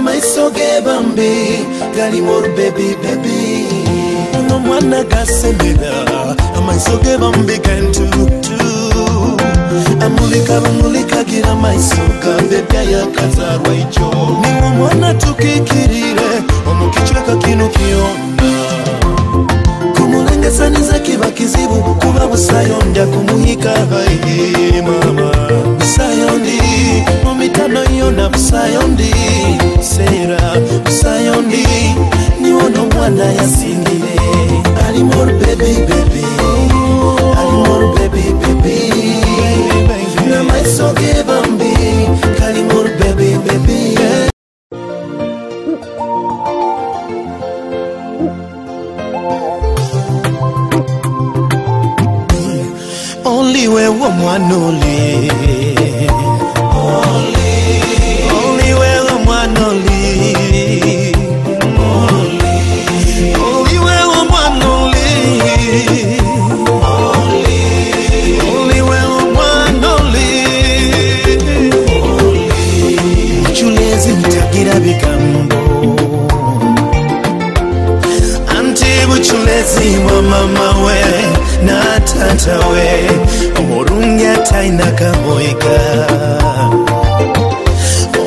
N'amaiso ge bambi galimu baby baby. Uno mwana gasemera amaiso ge bambi gentutu. Amulika bamulika gira amaiso gambe byayakazarwa ijo. Niwo mwana tukikirire omukichweka kino kiona. Kumulengesaniza kiba kizibu kuba busayo ndya kumuhika hai mama. Busayo ndi mu mitano yona busayo ndi sera busayo ndi niwono mwana yasingire. Ali more baby baby, ali more baby baby. Na maiso ge bambi kali more baby baby. Only we womwanoli, only we womwanoli, only we womwanoli, only we womwanoli. Chulezi mtagira bigambo anti buchulezi wa mama we na tata we omurungi ataina kamoika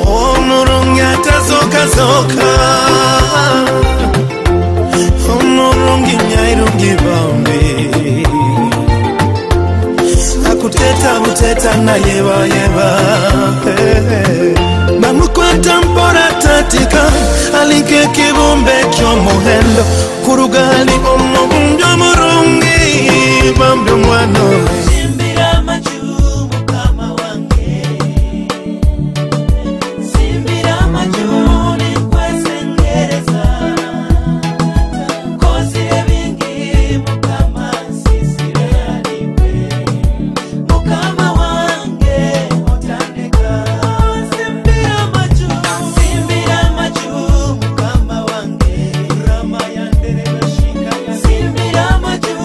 omurungi atazokazoka omurungi nyairungi bambi akuteta buteta na yeba yeba. Bamukwata mpora tatika alinke kibumbe ky'omuhendo kurugali omubumbi omurungi bambi omwana. Simbira amaju mukama wange, simbira amaju nikwesengereza, nkozire bingi mukama nsisire aliwe mukama wange otandika. Simbira amaju, simbira amaju mukama wange, rama yandere bashika, simbira amaju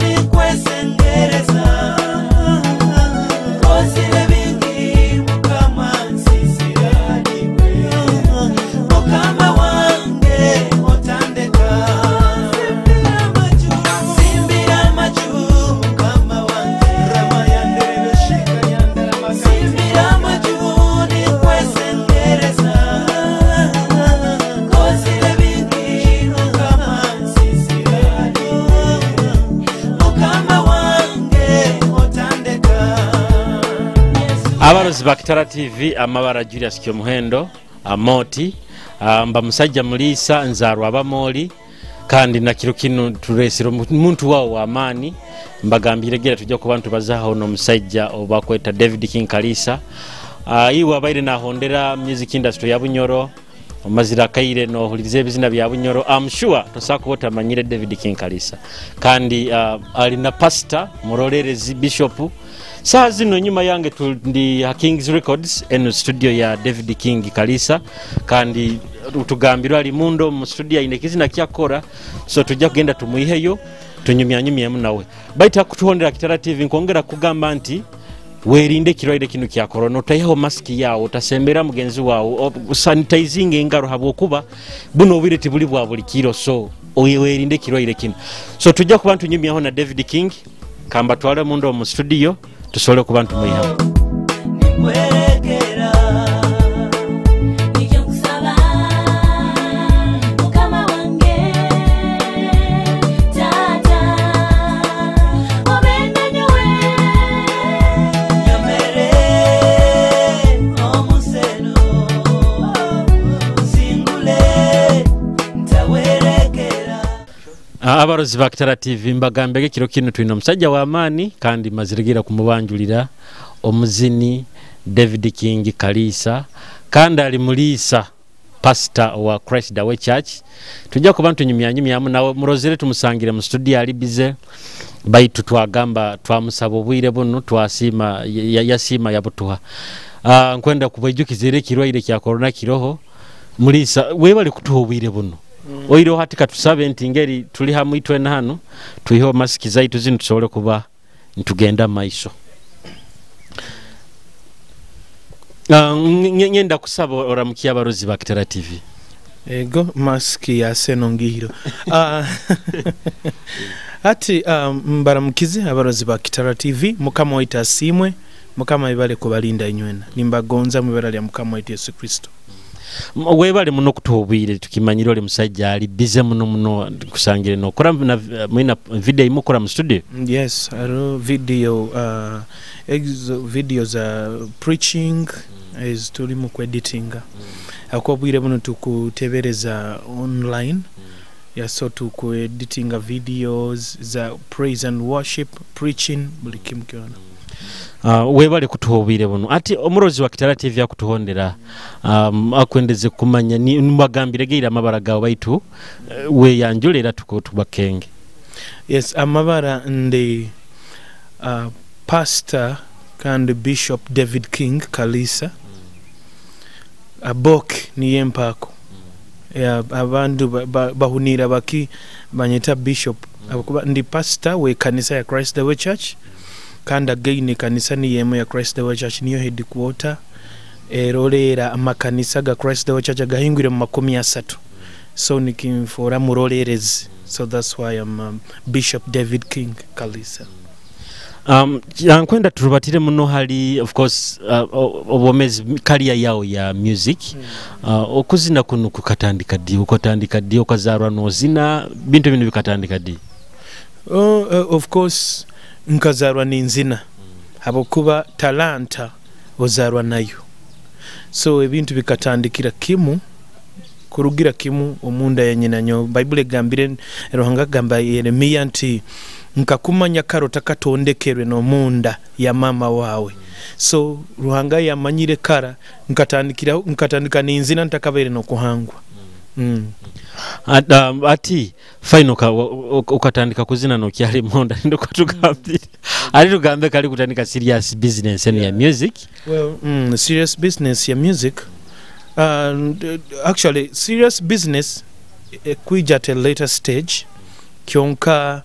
nikwesengereza, nkozire bingi mukama nsisire aliwe mukama wange otandika. Simbira amaju, simbira amaju mukama wange, rama yandere bashika yandere, simbira amaju nikwesengereza, nkozire bingi mukama nsisire aliwe mukama wange otandika. Abarozi ba Kitara TV amabara Julius Kyomuhendo Amoti mba musajja muliisa nzarwa abamoli kandi nakiro kino turesero muntu wawo w'amaani mbagambire gira tujja kuba ntubazaho n'omusajja obakweta David King Kalisa. Iwe abaire nahondera music industry ya Bunyoro omazira kaire nohuliriza ebizina bya Bunyoro, I'm sure tosobola kuba otamanyire David King Kalisa kandi alina pastor murolerezi bishop. Saa zino nyuma yange ndi Kings Records eno studio ya David King Kalisa kandi tugambirwa ali mundo mu studio ine kizina kyakora, so tujja kugenda tumuiheyo tunyumyanyumyemu nawe. Baita kutuhondera Kitara TV nkongera kugamba nti werinde ekirwaire kino kya corona, otayihaho masiki yawe, otasembera mugenzi wawe, sanitizing engaro habwokuba buno obwire tibuli bwa buli kiro, so werinde ekirwaire kino. So tujja kuba ntunyumyaho na David King kamba twale mundo mu studio tusobole kuba ntumuihaho. Nikwerekera Nikyo nkusaba mukama wange tata obenda nyowe nyamere omuseno nsingule ntawerekera. Abarozi ba Kitara TV mbagambege kiro kino tulina omusajja w'amaani kandi mazirigira kumubanjulira omuzini David King Kalisa kandi ali muliisa pastor wa Christ the Way Church. Tujja kuba ntunyumyanyumyamu nawe murozere tumusangire mu studio ali bize baitu twagamba twamusaba obwire buno twasiima yasiima yabutuha. Nkwenda kubaijukiza ekirwaire kya corona kiroho muliisa webale kutuha obwire buno. Oireho hati katusabe nti ngeri tuli hamwe itwena hano tuiho masiki zaitu zino tusobole kuba ntugenda maiso. Ngenda kusaba oramukia abarozi ba Kitara TV. Ego maski ya seno ngihiro. Ati mbaramukize abarozi ba Kitara TV, Mukama waitu asimwe, Mukama ibale kubalinda inywena. Nimbagonza mwibara lya Mukama waitu Yesu Kristo. Webale muno kutuhubwire, tukimanyire oli musajja ali busy muno muno kusangire nokora na mwina video imukora mu studio. Yes, aro video video za preaching is tuli mu kweditinga. Akobwire buno tukutebereza online. Ya so tukueditinga videos za praise and worship, preaching buli kimu kyona. Webale kutuhubwire buno. Ati omurozi wa Kitara TV akutuhondera, akwendeze kumanya ni mbagambire geira amabara gawe baitu we yanjule era tukubakenge. Yes, amabara ndi Pastor kandi Bishop David King Kalisa. Abok ni yempako. Ya abantu bahunira baki banyeta Bishop. Abakuba ndi pastor we kanisa ya Christ the Way Church. Kandi again kanisa ni yemo ya Christ the Way Church niyo headquarter. Erolera amakanisa ga Christ the Way Church gahingwire mu 30. So nikimfora murolerezi. So that's why I'm Bishop David King Kalisa. Nkwenda turubatire muno hali of course obomezi career yao ya music. Okuzina kuno kukatandika di, ukatandika di okazarwa nozina bintu bino bikatandika di. Of course nkazarwa ninzina habokuba talanta ozarwa nayo. So ebintu bikatandikira kimu kurugira kimu omunda ya nyina nyo. Bible egambire Ruhanga gamba Yeremia nti nkakumanya karo takatondekerwe no munda ya mama wawe. So Ruhanga yamanyire kara nkatandikira nkatandika ninzina ntakabere no kuhangwa. Ati final ukatandika kuzina no kyali monda ndo kutugambira. Ali tugambe kali kutandika serious business ya music. Well, serious business ya music. Actually serious business kuija at a later stage. Kyonka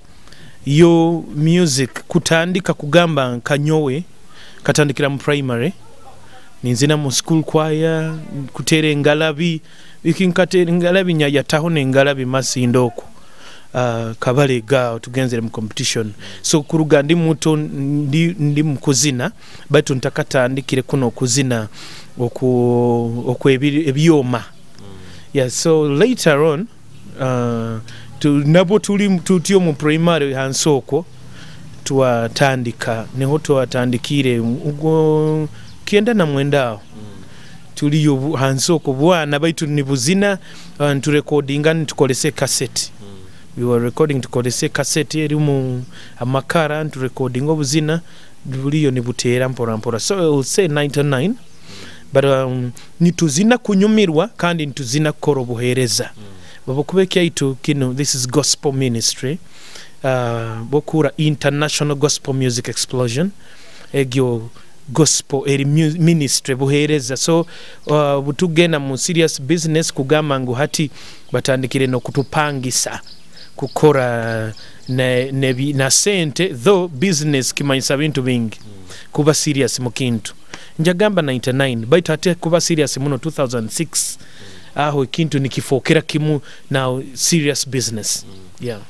yo music kutandika kugamba nkanyowe katandikira mu primary ninzina mu school choir kutere ngalabi ikinkatera ngalabi nyayataho nengalabi masindoko kabale ga tugenzere mu competition. So kuruga ndi muto ndi mukuzina baitu ntakatandikire kuno kuzina oku ebyoma. Yeah, so later on nabo tuli tutyo mu primary hansoko tuwatandika niho tuwatandikire ubwo kienda na mwendao tuliyo hansoko bwana baitu nibuzina turekodinga ntukolese cassette. We were recording tukolese cassette eri mu amakara turekodinga obuzina buliyo nibutera mpora mpora. So I will say 99 but nituzina kunyumirwa kandi nituzina kukora obuhereza. Babukube kyaitu kino, this is gospel ministry. Bokura International Gospel Music Explosion egyo gospel eri ministry buhereza. So butugenda mu serious business kugamba ngu hati batandikire no kutupangisa kukora na sente, though business kimanyisa bintu bingi kuba serious mu kintu. Njagamba 99 baitu hati kuba serious muno 2006 aho kintu nikifokera kimu now serious business. Yeah.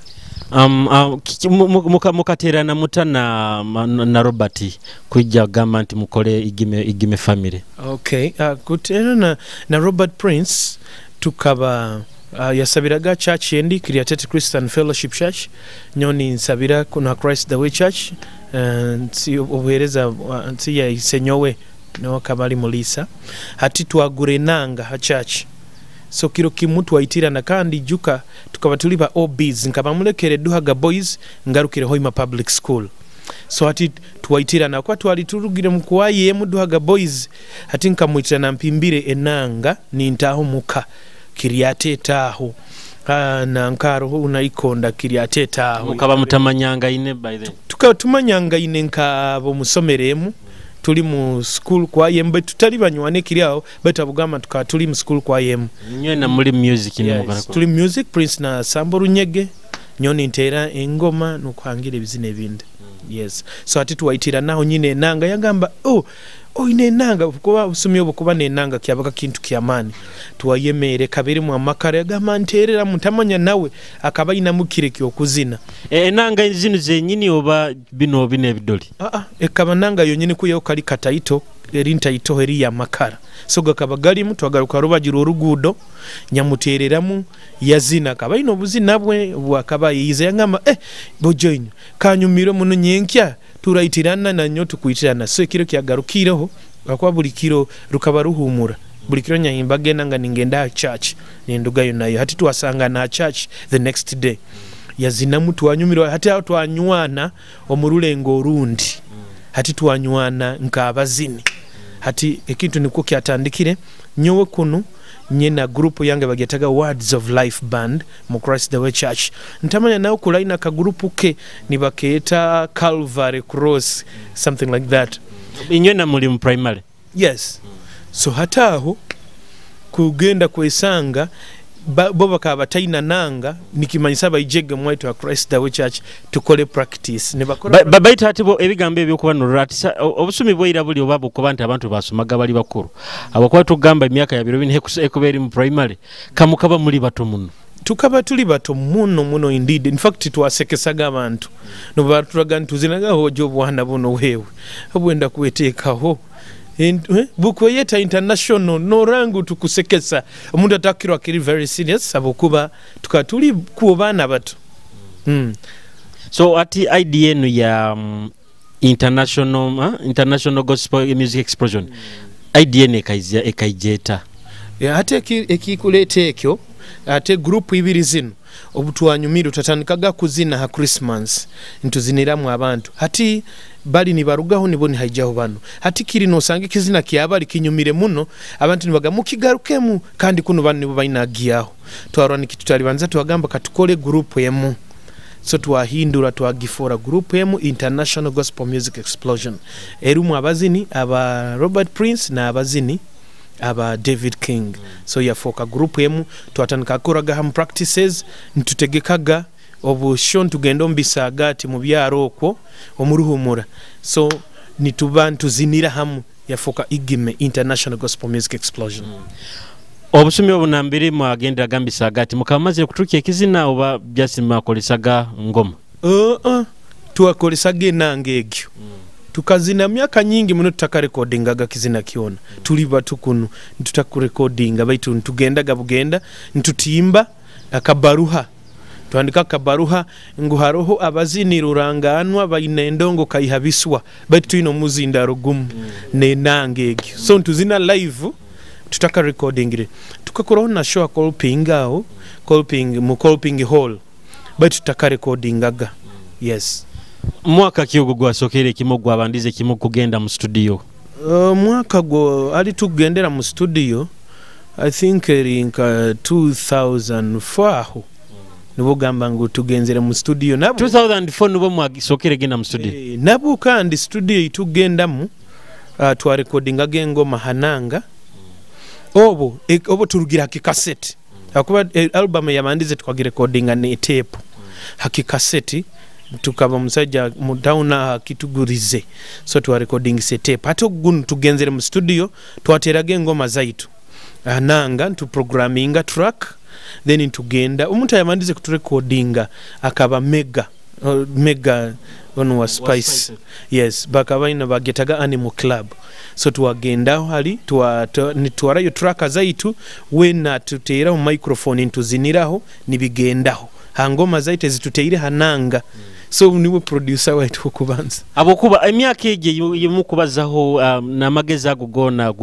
Mukaterana muta na Robert kujja gamba nti mukole igime family. Okay, kuterana na Robert Prince tukaba yasabiraga church yendi Created Christian Fellowship Church nyoni nsabira kuna Christ the Way Church nsi obuhereza nsi ya isenyowe no kabali mulisa hati twagure nanga ha church. So kiro kimu twaitirana kandi juka tukaba tuli ba OBs nkaba mulekere Duhaga Boys ngarukire Hoima Public School. So hati twaitirana kwa twali turugire mukwaye mu Duhaga Boys hati nkamwitirana mpimbire enanga nintaho muka Kiriate taho na nkaro unaikonda Kiriate taho mukaba mutamanyanga ine by then tukaba tumanyanga ine nkabo musomeremu tuli mu school kwa yembe tutali banywane kiriao beta bugamba tukaba tuli mu school kwa yemu nywe na muri music ni yes, tuli music Prince na Sambo Runyege nyoni ntera engoma nokwangira ebizina ebindi. Yes, so ati tuwaitira naho nyine nanga yagamba oh Oine enanga, kuba busumi obwo kuba n'enanga kyabaga kintu ky'amaani. Twayemeere kabirimu amakara, yagamba nteereramu, ntamanya nawe akaba ainamu kire ky'okuzina. Enanga zinu zenyini oba bino ebidoli? Ekaba nanga yonyini, kuyaho kali kataito, eri ntaito eri y'amakara, so gakaba galimu. Twagaruka rubaju rw'oruguudo, nyamuteereramu, yazina, akaba aine obuzina bwe bwakaba ayiize. Yagamba, bojoinyu kanyumire muno, nyenkya turaitirana nanyo tukwitirana. So ekiro kyagarukiireho, akuba buli kiro rukaba ruhumura, buli kiro nyahimbaga enanga ningenda aha church nindugayo nayo. Hati twasangana aha church the next day, yazinamu, twanyumirwa. Hati aho twanywana omu rulengo orundi, hati twanywana nk'abazini. Hati ekintu nikwo kyatandikire. Nyowe kunu nyina group yange bagyetaga Words of Life Band mu Christ the Way Church. Ntamanya nawe kulaina akagurupu ke nibakeeta Calvary Cross, something like that. Inywena muri mu primary? Yes. So hati aho kugenda kwesanga bo bakaba bataina nanga, nikimanyisa baijege mwaitu wa Christ the Way Church tukole practice nibakora. Baitu hati bo ebigambo ebyokuba norora ati obusumi bwaira buli oba bukuba nti abantu basomaga bali bakuru, abakuba tugamba emyaka ya biro bine ekuba eri mu primary, kamukaba muri bato muno. Tukaba tuli bato muno muno, indeed. In fact twasekesaga abantu nobaturaga ntuzinaga hojo obwana buno wewe obwenda kweteekaho bukweyeta international norangu tukusekesa omuntu atakirwa kiri very serious, abokuba tukaba tuli kubo baana bato. So ati idea enu ya international gospel music explosion, idea enu ekaijeta. Ate ekikuleeta ekyo, ate group ibiri zino obutwanyumire tutatandikaga kuzina ha Christmas, ntuziniramu abantu. Hati bali nibarugaho nibo nihaijaho bano. Hati kiri nosanga ekizina kyabali kinyumire muno, abantu nibaga mukigarukemu, kandi kuno bano nibo bainagiyaho. Twarwa nikitutalibanza twagamba katukole group emu. So twahindura twagifora group emu, International Gospel Music Explosion. Erumu abazini aba Robert Prince na abazini aba David King. So yafoka group emu, twatandika koraga ham practices, ntutegekaga obusho ntugenda omu bisagati mu byaro okwo omuruhumura. So nituba ntuzinira hamu, yafoka igime International Gospel Music Explosion. Obusumi obunambiri mwagenderaga mbisagati mukaba mazire kuturuka ekizina oba byasi mwakolesaga ngoma? Twakolesaga enanga egyo. Tukazina myaka nyingi muno tutakarekodingaga kizina kyona. Tuli bato kuno ntutakurekodinga, baitu ntugendaga bugenda ntutimba akabaruha, twandika akabaruha ngu haroho abazini ruranganwa baine endongo kaihabiswa, baitu twine omuzindaro gumu nenanga egyo. So ntuzina live, tutakarekodingire. Tukakoraho na show Kolping aho Kolping, mu Kolping Hall, baitu tutakarekodingaga. Yes. Mwaka ki ogwo gwasokere kimu gwabandize kimu kugenda mu studio? Mwaka gwo ali tugendera mu studio, I think eri nka 2004 aho nibo gamba ngu tugenzere mu studio nabo. 2004 nibo mwagisokere genda mu studio? Nabo kandi studio itugendamu, twarekodingaga engoma hananga obo, obo turugira hakikaseti, akuba album yabandize twagirekodinga ne tape hakikaseti, tukaba musajja mu town akitugurize, so twarekodingise tape. Ate guno tugenzere mu studio, twateraga engoma zaitu ananga, ntuprogramminga track, then ntugenda. Omuntu ayabandize kuturekodinga akaba Mega, Mega ono wa Spice. Spice. Yes, bakaba ina bagetaga Animal Club. So twagendaho hali nitwarayo track zaitu, wena tuteeraho microphone ntuziniraho nibigendaho hangoma zaitu ezituteire hananga. So niwe producer waitu okubanza. Abokuba emyaka egyo yemukubazaho, n'amagezi ago gona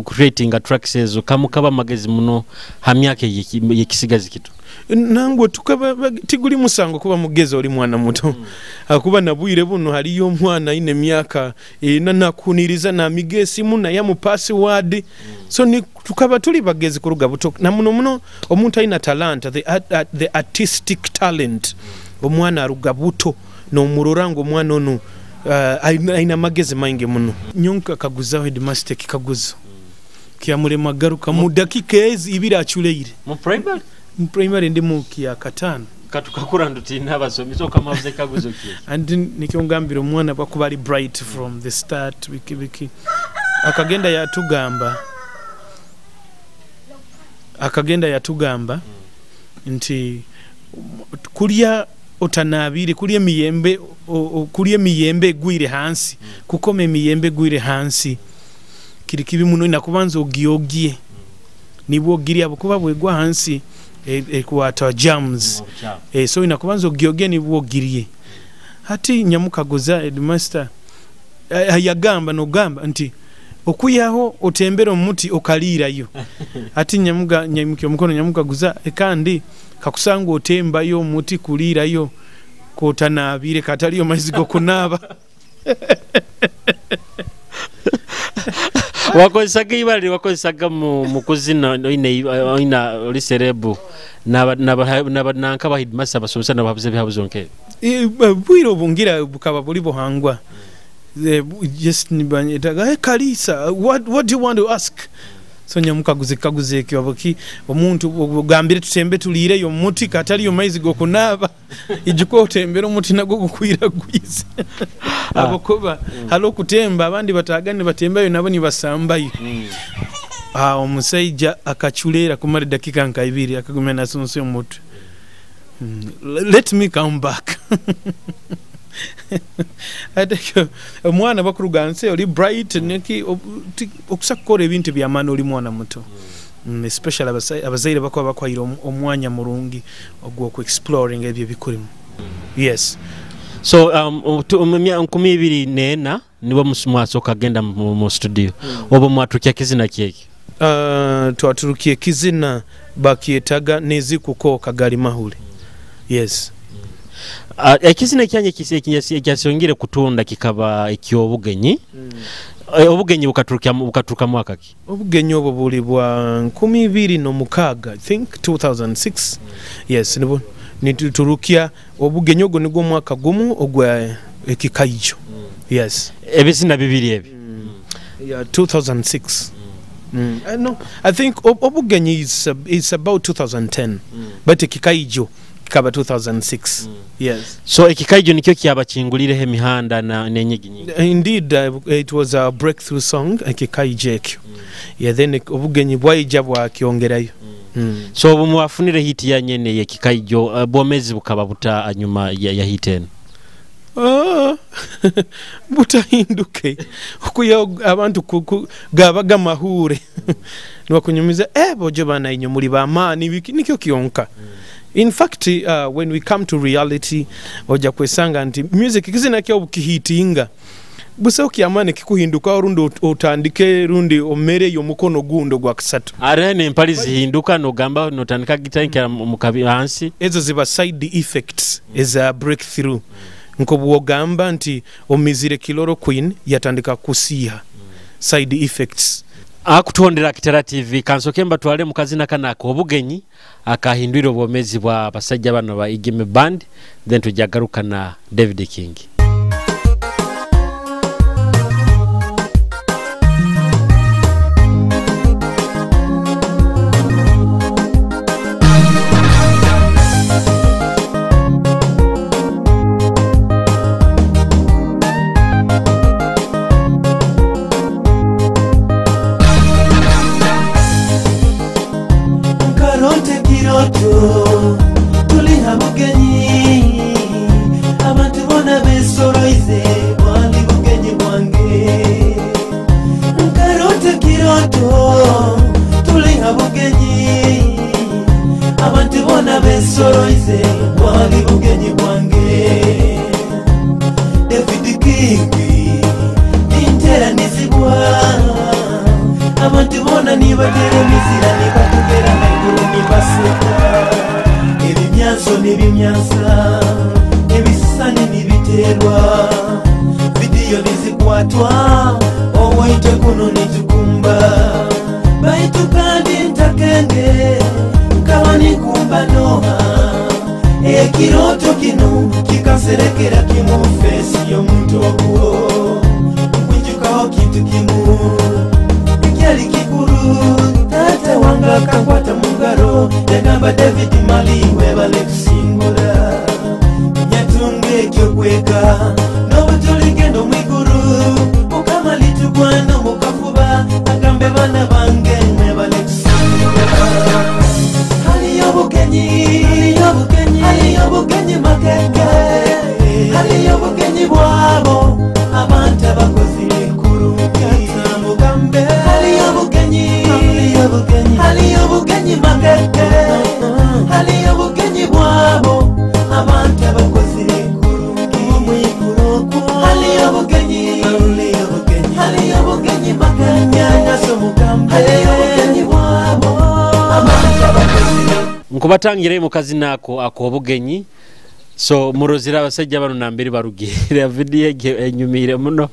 creating tracks ezo, kamukaba amagezi muno ha myaka yekisigazi kito? Nangwe tukaba tiguli musango kuba mugezi oli mwana muto, akuba nabwire buno haliyo omwana aine emyaka ena nakuniriza namiga esimu naye mu password. So ni tukaba tuli bagezi kuruga buto, na muno muno omuntu aina talanta, the artistic talent, omwana aruga buto nomurora ngu omwana onu aina amagezi maingi muno. Nyonka kaguzaho headmaster kikaguzo kyamulema garuka mu dakika ezi ibiri aculeire. Mu primary? Mu primary, ndi mu kya katano. Katukakura ndutina abasomi, so kamavuze kaguzo ki? And nikyo ngambira omwana bwakuba ali bright from the start, biki biki. Akagenda yatugamba, akagenda yatugamba nti kulya otanabire, kulya emiyembe, kulya emiyembe egwire hansi, kukoma emiyembe egwire hansi kiri kibi muno, nakubanza ogyogie nibwo ogirya, kuba bwegwa hansi ekwata germs. So inakubanza ogyogie nibwo ogirye. Hati nyamukaguza headmaster yagamba nogamba nti okuyaho otembera omuti okaliirayo. Ati nyamuga nyamuka omukono nyamukaguza, kandi kakusanga otembayo omuti kuliirayo kotanabire kataliyo maizi gokunaaba. Wakozesaga ibali, wakozesaga mu kuzina oina oli serebu nanka ba headmaster basomesa nababuze ebihabuzo nke. Bwire obungira bukaba buli buhangwa. Just nibanyetaga, hey, Kalisa, what do you want to ask? So nyamukaguze kaguze ekyo aboki omuntu ogambire tutembe tuliireyo omuti kataliyo maizi gokunaaba. Ijuko otembera omuti nagwo gukwira gwize. Abokuba halo kutemba abandi batagane batembayo nabo nibasambayo. Omusajja akachulera kumara dakika nka ibiri akagumya nasonse omutwe. Let me come back. Ate omwana bakuruga nsi oli bright neki okusa kukora ebintu by'amaani oli mwana muto. Especially abazaire bakuba bakwayire omwanya murungi ogw'oku exploring ebyo bikurimu. Yes. So 2004 nibo mwasoka genda mu studio. Obo mwaturukia kizina kyeki? Twaturukia kizina bakyetaga nezikuko Kagali Mahuli. Yes. Ekizina kyanye ekyasongire kutunda kikaba ekyobugenyi. Obugenyi bukaturuka mwaka ki? Obugenyi obwo buli bwa 2006, I think 2006. Yes, nibo niturukia obugenyi ogwo nigwo mwaka gumu ogwa ekikaijo. Yes. Ebizina bibiri ebi. Yeah, 2006. No, I think obugenyi is about 2010. But ekikaijo kaba 2006. Yes. So ekikaijo nikyo kyabakingulire emihanda na nenyigi nyingi. Indeed, it was a breakthrough song ekikaijo ekyo. Yeah, then obugenyi bwaija bwakyongerayo. So bumwafunire hit ya nyene yekikaijo, bwomezi bukaba buta anyuma ya hit eno. Butahinduke okuya abantu gabaga mahure nibakunyumiza bojo bana inyo muri bamani nikyo kionka. In fact, when we come to reality oja kwesanga nti music kizina kyo bukihitinga busa okyamane kikuhinduka orundi otandike rundi omere yo mukono gundo gwa kusatu are ne mpali zihinduka nogamba notandika gitankira mukabi hansi. Ezo ziba side effects is a breakthrough. Nko bwogamba nti omizire Kiloro Queen yatandika kusiha. Side effects. Akutondera Kitara TV kansoke mbatwale mukazina kana akobugenyi akahindwira obwomezi bwa basajja bano ba Igeme Band, then tujagaruka na David King. Ekiroto kino kikaserekera kimu fesi y'omuntu ogwo nkwijukaho kintu kimu ekyali kikuru. Tata wange akakwata mu ngaro yagamba David Mali webale kusingura nyatunga ekyokweka n'obutuligenda omwiguru Mukama litugwana mukafuba. Obugenyi bwabo amanja bakozire. Nkubatangire mukazi nako akobugenyi. So murozira abasajja bano nambiri barugira video egyo enyumire muno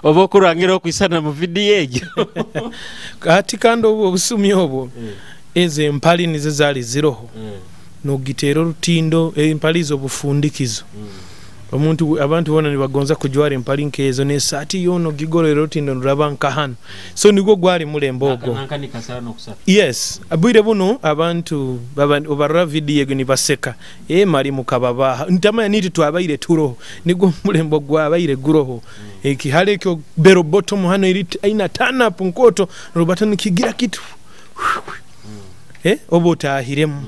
obokurangira okwisana mu video egyo. Ati kandi obusumi obwo ezo empali nizo zali ziroho. Nogitera orutindo empali zo bufundikizo. Omuntu abantu bona nibagonza kujwara empali nkezo n'esaati yono gigorera orutindo nuraba nkahano. So nigwo gwali mulembe ogwo. Yes, abwire buno abantu obarora video egyo nibaseka. Mali mukababaha. Ntamanya niti twabaire turoho. Nigwo mulembe gwabaire guroho. Ekihale ekyo bero bottom hano iri aina turn up nkoto rubata nikigira kitu. Obo tahiremu.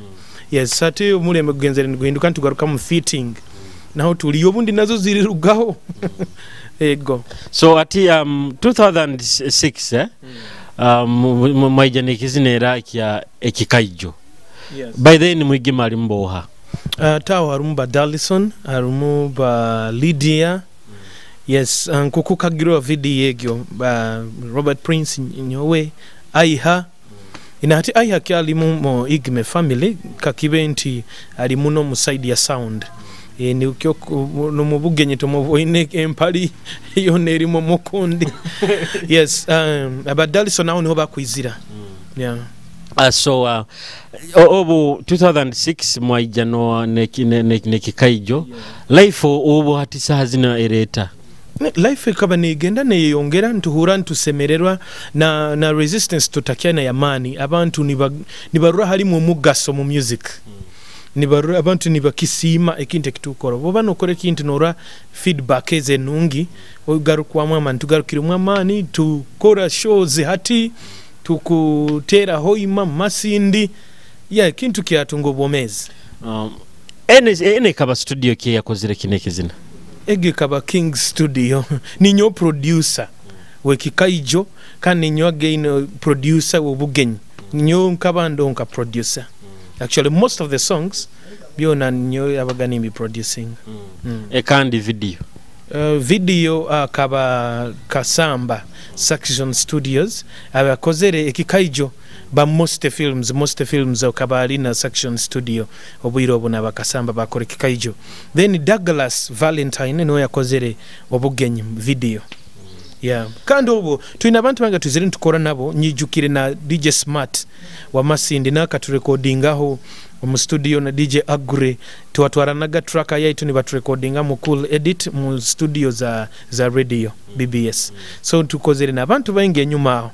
Yes, ate omulembe gugenzere niguhinduka ntugaruka mu fitting. Naho tuli obundi nazo zirirugaho. Ego. So ati 2006 mwaija nekizinera kya ekikaijo. Yes. By then mwigima ali mboha. Tawo harumu ba Darlison, harumu ba Lydia. Yes, nkuku kagirwa video egyo ba Robert Prince nyowe Aiha. Ina hati Aiha kyali mu Igme family kakibe nti ali muno mu side ya sound. Ni kyo no mubugenye tomuboine empali yone erimo mukundi. Yes, aba Darlison nawo niho bakwizira. Yeah. So obu 2006 mwaija no nekikaijo. Life obu hati saha zina ereta. Life ikaba nigenda neyongera ntuhura ntusemererwa na resistance tutakyana yamani abantu nibarura halimu omugaso mu music. Nibarura abantu nibakisima ekintu ekitukora. Boba nokora ekintu nora feedback eze nungi ogarukwamu amani tugarukiremu amani tukora shows hati tukutera hoima masindi ya ekintu kyatunga obwomezi. Ene kaba studio ki yakozire kine kizina. Ege kaba King Studio ninyo producer wekikaijo kandi ninyo again producer wobugenyi ninyo nkabando nka producer. Actually most of the songs byona ninyo abagani mi producing. Kandi video video kaba Kasamba Section Studios abakozere ekikaijo ba most films okaba alina Section Studio obwiro obuna bakasamba bakore ekikaijo. Then Douglas Valentine niwe yakozere obugenyi video. Yeah, kandi obo tulina abantu banga tuzire ntukora nabo nyijukire na DJ Smart wa Masindi nakaturekodingaho mu studio na DJ Agre tuwatwaranaga tracker yaitu ni baturekodinga mu cool edit mu studio za radio BBS. So tukozere na abantu baingi enyuma aho.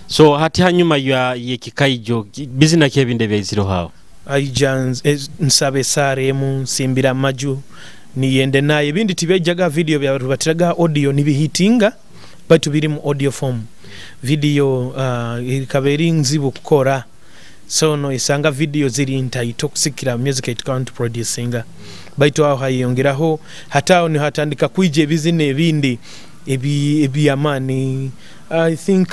So hati hanyuma ya yekikaijo bizina kyebinde byaziro hawo. Aija nsabe sare mu nsimbira maju niyende naye ibindi tibyajaga video bya rubatiraga audio nibihitinga but biri mu audio form. Video ikaberi nzibu kukora. So no isanga video ziri ntaito kusikira music it count producing. Baitu aho hayongeraho hatao ni hatandika kuije ebizine ebindi ebi amani. I think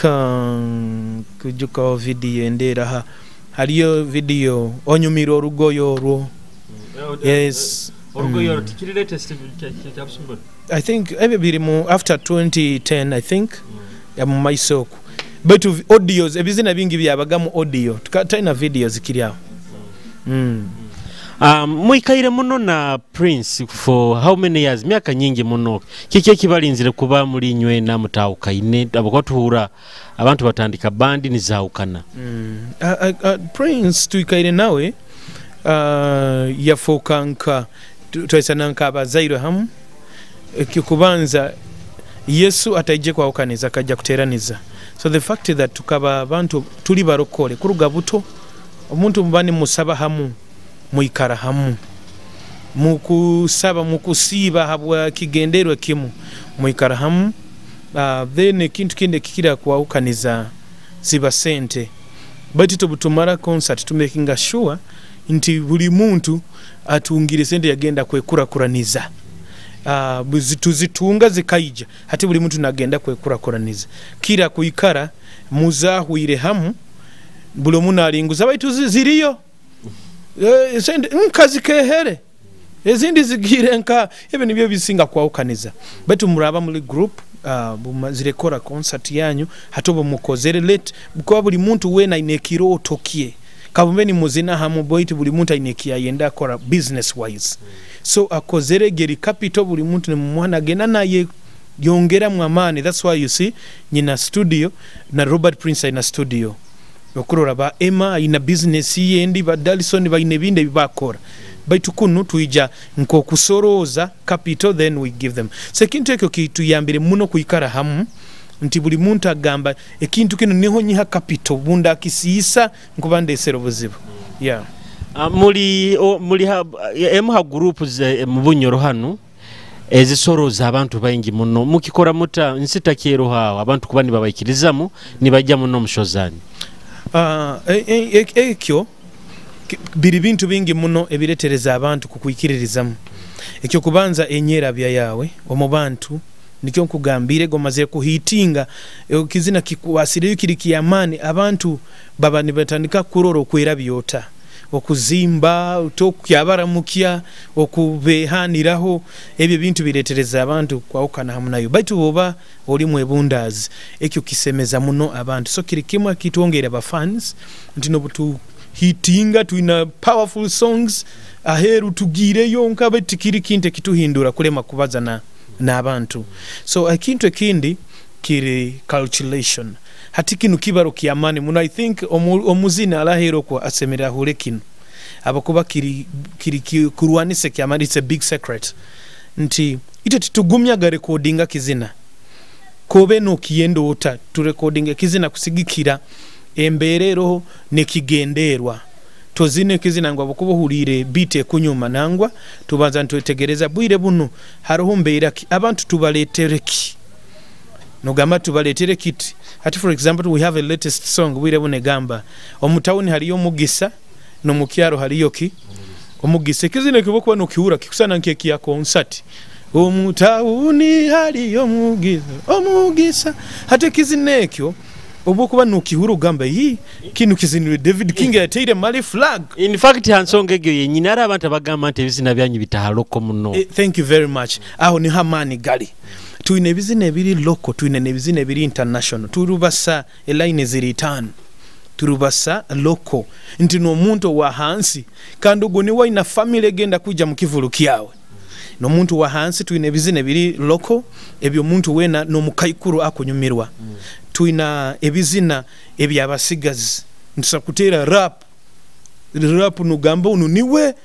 kujuka video endera ha haliyo video onyumira orugoyo orwo. Yes. Orugoyo tikiri latest kya. I think ebyo biri mu after 2010 I think. Ya mu maisoko. But audios ebizina bingi byabaga mu audio tukataina videos zikiri aho. Mwikaire muno na Prince for how many years? Miaka nyingi muno. Kiki kibalinzire kuba muri nywe na mutawukaine abakwatuhura abantu batandika bandi nizawukana. Prince tuikaire nawe yafokanka twaisana abazaire hamu ekikubanza Yesu ataije kwawukaniza akajja kuteraniza. So the fact that tukaba abantu tuli barokole kuruga buto omuntu mubani musaba hamu muikara hamu mukusaba mukusiba habwa kigenderwe kimu muikara hamu. Then ekintu kinde kikira kwawukaniza ziba sente but tubutumara concert to making sure nti buli muntu atungire sente yagenda kwekurakuraniza. Tuzitunga zikaija hati buli muntu nagenda kwekurakuraniza kira kuikara muzahuire hamu buli omuntu alinguza baitu ziriyo sente nkazi kehere ezindi zigire nka ebyo nibyo bisinga kwawukaniza. Baitu muraba muri group Bumazire kora concert yanyu, hati obu mukozere let kuba buli muntu weena aine ekirooto kye, kabumbe nimuzina hamu, baitu buli muntu aine ekiyayenda akora business wise. So akozere geri capital, buli muntu nimumuha nagenda naye yongeramu amaani. That's why you see nyina studio na Robert Prince aina studio, okurora ba Emma aina business yendi, ba Dalison baine ebindi ebibakora, baitu kunu twija nk'okusorooza capital, then we give them. So ekintu ekyo kituyambire muno kwikara hamu, nti buli muntu agamba ekintu kino niho nyiha capital, bunda akisiisa nkuba ndesera obuzibu, yeah. Muli emu ha group mu Bunyoro hanu ezisoroza abantu baingi muno. Mukikora muta nsita kyerohawo abantu kuba nibabaikirizamu nibajja muno mushozani? Ekyo biri bintu bingi muno ebiretereza abantu kukwikiririzamu. Ekyo kubanza enyerabya yawe omu bantu, nikyo nkugambire gomazire kuhitinga kizina kikuwasireyo kiri kiyamani, abantu baba nibatandika kurora okwerabyota, okuzimba tokyabaramukia, okubehaniraho. Ebyo bintu biretereza abantu kwawukana hamu nayo, baitu boba oli mwebundazi ekyo kisemeza muno abantu. So kiri kimwe kitwongera aba fans, nti nobutu hitinga tuina powerful songs aheru tugireyo nkabe tikiri kinte kituhindura kulema kubaza n'abantu. So ekintu ekindi kiri calculation. Hati kinu kibaro kiamani muno. I think omuzina alahero kwa asemera hure kinu abakuba kiri kurwanise kiamani. It's a big secret nti ite titugumya recordinga kizina kobe no kiyendo ota tu recordinga kizina kusigikira emberero nekigenderwa. Tozine kizina ngo abakuba hulire beat kunyuma nangwa tubanza ntwetegereza bwire buno hariho mbeera ki abantu tubaletereki nogamba tubaletere kiti. Ati for example we have a latest song bwire bune gamba omutawuni haliyo mugisa no mukyaro haliyo ki omugisa. Kizina kibokwa no kiura kikusana nkeki ya concert omutawuni haliyo mugisa omugisa. Hati kizina ekyo obukuba nukihuru gamba yi kinu kizinwe David King yateire mali flag. In fact hansonga egyo yenyina ara abantu abagamba nti ebizina byanyu bitahaloko muno. Thank you very much. Aho ni hamani gali tuine ebizina ebiri local, tuine ebizina ebiri international, turubasa eline ziri 5, turubasa local nti no muntu wa hansi kandi ugo ni waina family egenda kuja mu kivulu kyawe no muntu wa hansi. Tuine ebizina ebiri local ebyo muntu wena no mukaikuru akunyumirwa. Tuina ebizina ebyabasigazi ntusakutera rap nugamba unu niwe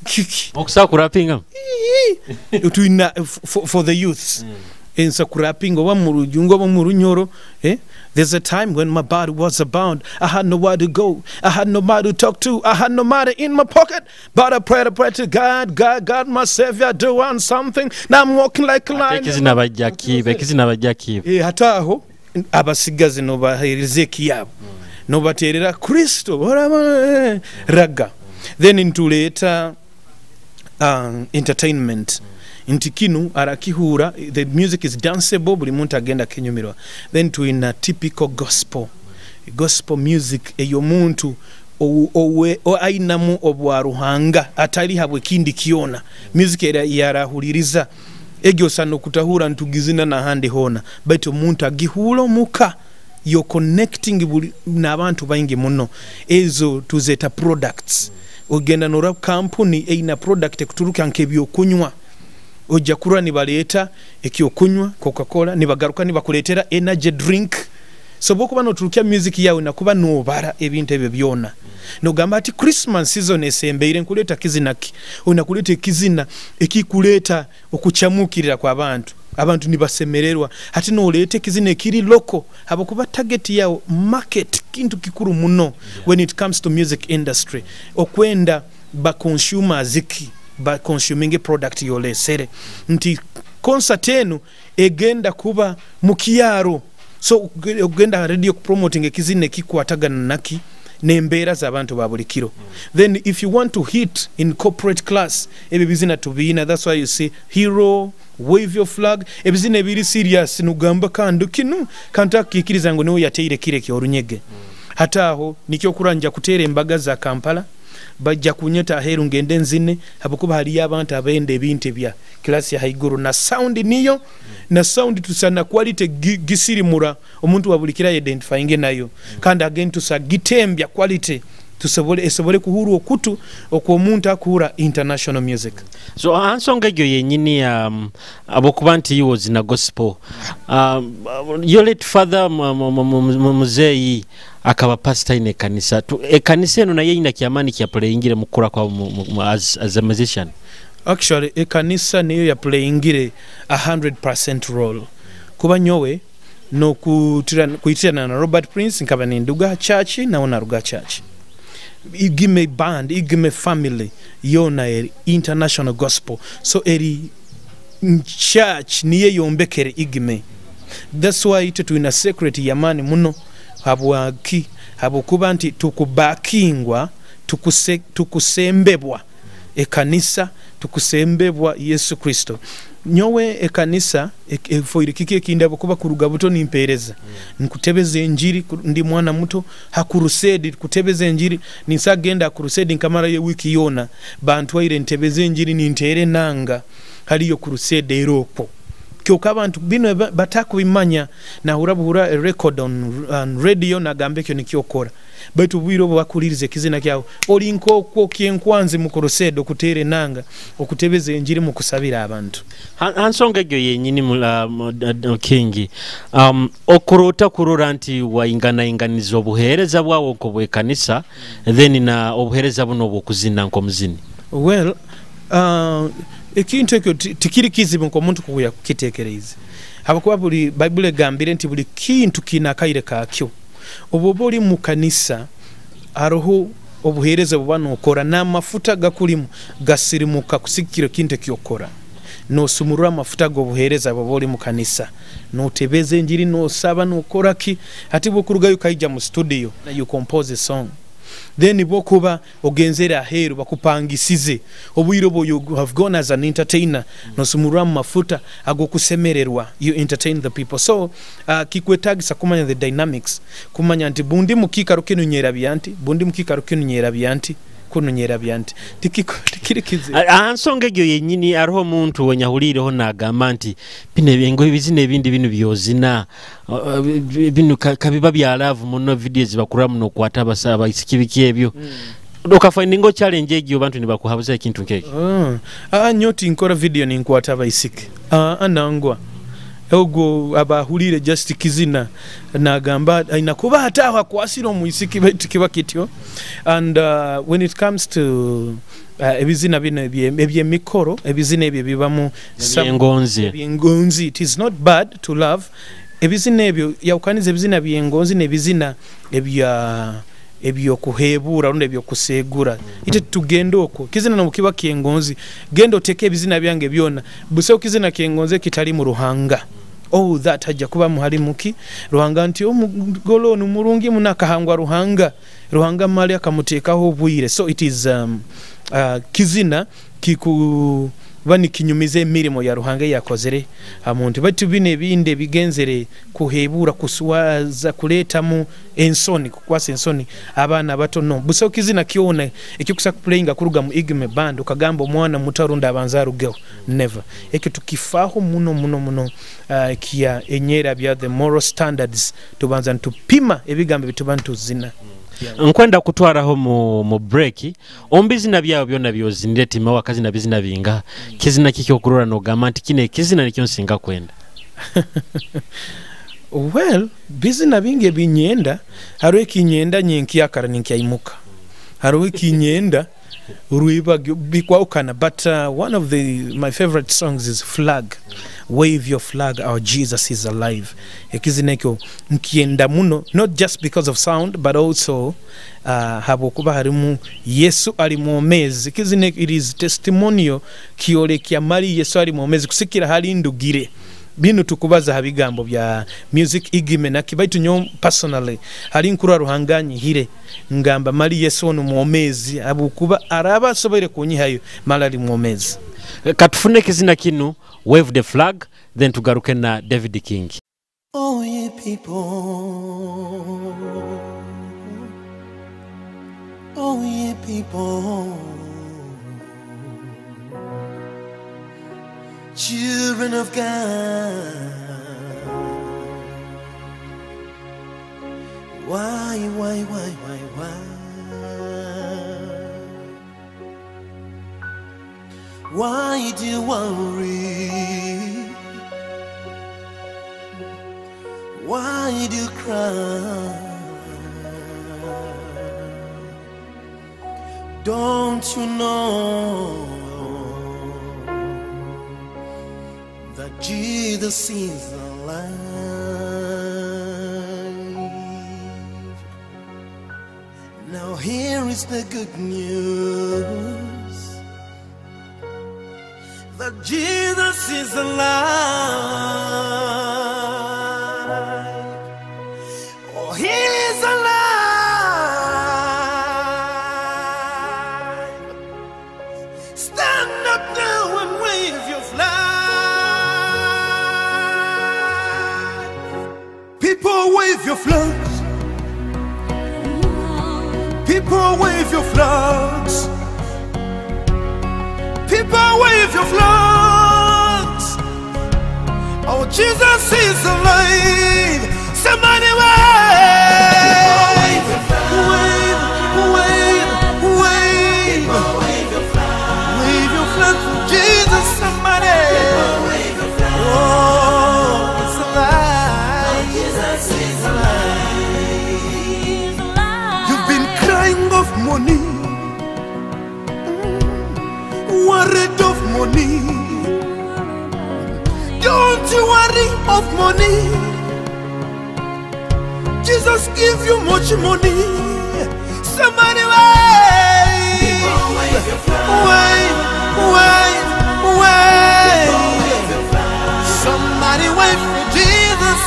kiki okusa kurapinga tuina for the youths. Ensa kurapinga wa mu rujungo wa mu runyoro. There's a time when my body was abound, I had nowhere to go, I had nobody to talk to, I had no money in my pocket, but I prayed to God, God, God, my savior, do want something. Now I'm walking like a lion. Kizina bajja kibe kizina bajja kibe hataho abasigazi no bahereze kiyabo no baterera Kristo raga. Then into later entertainment nti kinu arakihura, the music is danceable, buli muntu agenda kinyumirwa. Then tuina typical gospel music eyo muntu ainamu obwa ruhanga atali habwe kindi kiona music yarahuliriza egyo sano kutahura ntugizina na handi hona, baitu omuntu agihula muka yo connecting n'abantu baingi muno. Ezo tuzeta products. Ogenda no company eina product ekuturuka nk'ebyokunywa, ojja kurwa nibaleta ekyokunywa Coca-Cola, nibagaruka nibakuletera energy drink. So bokuba noturukia music yawe nakuba nobara ebintu ebyo byona nogamba ati Christmas season esembeire nkuleta kizina ki unakuleta ekizina ekikuleta okuchamukirira kwa abantu, abantu nibasemererwa. Hati nolete kizina ekiri local habakuba target yao market kintu kikuru muno. When it comes to music industry okwenda ba consumers ki ba consuming a product yolesere nti concert enu egenda kuba mukiaro. So ogenda radio promoting ekizina ekikwatagana naki nembeera z'abantu ba buli kiro. Then if you want to hit in corporate class ebyo bizina tubiina. That's why you see hero, wave your flag, ebizina ebiri serious nugamba kandi kinu kantakikiriza ngo niwe yateire kire kyorunyege. Hataho nikyo kuranja kutere embaga za Kampala, Bajja kunyeta aheru ngende nzine, habwokuba haliyo abantu abenda ebintu ebya class ya haiguru, na sound niyo na sound tusana quality gisirimura omuntu wa buli kira identifying nayo. Kandi again tusagitembya quality tusobole esobole kuhuru okutu okw'omuntu akuhura international music. So ansonga egyo yenyini, abokuba nti he was in a gospel, your late father muzeeyi akaba pastor ine ekanisa. Ekanisa eno naye ina kyamaani kyaplayingire mu kukura kwa as a musician? Actually ekanisa niyo yaplayingire 100% role, kuba nyowe nokuitirana na Robert Prince nkaba ninduga church, nawe naruga church. Igime band, Igime family yona eri international gospel, so eri church niye yombekere Igime. That's why itwe twina secret yamani muno. Habwaki? Habwokuba nti tukubakingwa, tukusembebwa ekanisa, tukusembebwa Yesu Kristo. Nyowe ekanisa efoire kiki ekindi, habwokuba kuruga buto nimpereza, nkutebeza enjiri, ndi mwana muto ha crusade kutebeza enjiri. Ninsagenda crusade nkamarayo wiki yona, bantwaire ntebeza enjiri, nintere nanga haliyo crusade erokwo. Kyokka abantu bino batakubimanya, nahura buhura a record on radio nagamba ekyo nikyokora, baitu bwire obwo bakuliriza ekizina kyawe oli nkokwo kyenkwanzi mu crusade okuteera enanga, okutebeza enjiri, mu kusabira abantu. Hansonga egyo yenyini, King, okurota kurora nti wainganainganiza obuheereza bwawo nk'obwekanisa, then na obuheereza buno obwokuzina nk'omuzini? Well, ekintu ekyo tikiri kizibu nk'omuntu kuya kukiteekereza, habwokuba buli Bayibuli egambire nti buli kintu kiine akaire kakyo. Obu oba oli mu kanisa, hariho obuheereza buba nokora n'amafuta gakulimu gasirimuka kusigikira ekintu ekyokora. Nosumurura amafuta g'obuheereza bwoba oli mu kanisa, notebeza enjiri, nosaba, nokora ki. Hati bwokurugayo ukaija mu studio, you compose a song. Then bwokuba ogenzere aheeru bakupangisize, obwire obwo you have gone as an entertainer, nosumurura mu mafuta ag'okusemererwa, you entertain the people. So kikwetagisa kumanya the dynamics, kumanya nti bundi mukiikaro kinu nyerabya nti, bundi mukiikaro kinu nyerabya nti, kuno nyerabya nti. Tikiri kizibu. Aha nsonga egyo yenyini, hariho omuntu wenyahuliireho nagamba nti bino ebingo ebizina ebindi bino byozina, bino kabiba bya love muno, video zibakura muno okwata abaisiki biki ebyo. Okafindinga challenge egyo, bantu nibakuhabuza ekintu nkekyo? Nyo tinkora video ninkwata abaisiki. Nangwa ogwo abahulire just kizina nagamba aina kuba hata aho akwasira omwisiki, baitu kiba kityo. And when it comes to ebizina bino ebyemikoro, ebizina ebyo bibamu ebyengonzi, ebyengonzi, it is not bad to love. Ebizina ebyo yawukaniza ebizina byengonzi n'ebizina ebyokuhebuura rundi ebyokuseegura. Ite tugenda okwo kizina nobukiba kyengonzi, genda oteke ebizina byange byona, buseho kizina kyengonzi ekitali mu Ruhanga. Oh, that hajja kuba muhali muki Ruhanga nti omugolo ono mulungi muno akahangwa Ruhanga, Ruhanga mali akamuteekaho obwire. So it is kizina kikuba nikinyumiza emirimo ya Ruhanga yakozere amuntu. Baitu bino ebindi ebigenzere kuhebura, kuswaza, kuleetamu ensoni, kukwasa ensoni abaana bato, no busaho kizina kyona ekyokusa kuplayinga kuruga mu Igime band okagamba omwana muto arundi abanza arugeho. Never. Ekyo tukifaho muno muno muno, kia enyera bya the moral standards, tubanza ntupima ebigambo bituba ntuzina. Nkwenda kutwaraho mu break. Ombizina byawe byona byozinire tima wakazina bizina binga, kizina kiki okurora nogamba nti kino ekizina nikyo nsinga kwenda? Well, bizina bingi ebinyenda. Hariho ekinyenda nyenkyakara ninkyaimuka, hariho ekinyenda rwibagyo, bikwawukana. But one of the my favorite songs is Flag, Wave Your Flag, Our Jesus Is Alive. Ekizina ekyo nkyenda muno, not just because of sound but also habwokuba harimu Yesu ali mwomezi. Ekizina ekyo, it is testimonial, kyolekya mali Yesu ali mwomezi kusikira hali ndugire. Bino tukubaza ha bigambo bya music Igime naki, baitu nyo personally hali nkurwa Ruhanga nyihire, ngamba mali Yesu ono mwomezi, habwokuba araba asoboire kunyihayo, mali ali mwomezi. Katufune ekizina kinu, Wave the Flag, then tugaruke na David King. Oh, ye people. Oh, ye People, children of God, why, why, why, why, why? Why do you worry? Why do you cry? Don't you know that Jesus is alive? Now here is the good news, that Jesus is alive. Oh, he is alive. Stand up now and wave your flag. People wave your flags. People wave your flags. People wave your flags. Oh, Jesus is alive. Somebody wave. Wave, wave, wave. Wave your flag for Jesus, somebody. Oh, it's alive. Jesus is alive. You've been crying of money, worried of money. Don't you worry of money. Jesus give you much money. Somebody wave, wave, wave, wave. Somebody wave for Jesus.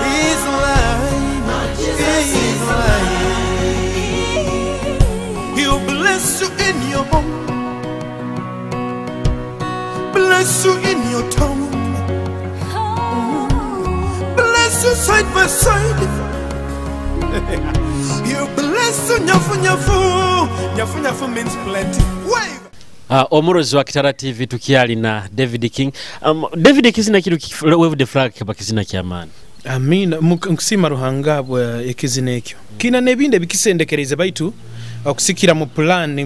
He's alive. He's alive. He'll bless you in your home, bless you in your town, bless you side by side. He'll bless you nyafu nyafu. Nyafu nyafu means plenty. Wave. Omurozi wa Kitara TV tukyali na David King. David kizina kiru wave the flag kaba kizina kyamaani. Amina. Nkusima Ruhanga bwa ekizina ekyo kina n'ebindi ebikisendekereze baitu okusikira mu plan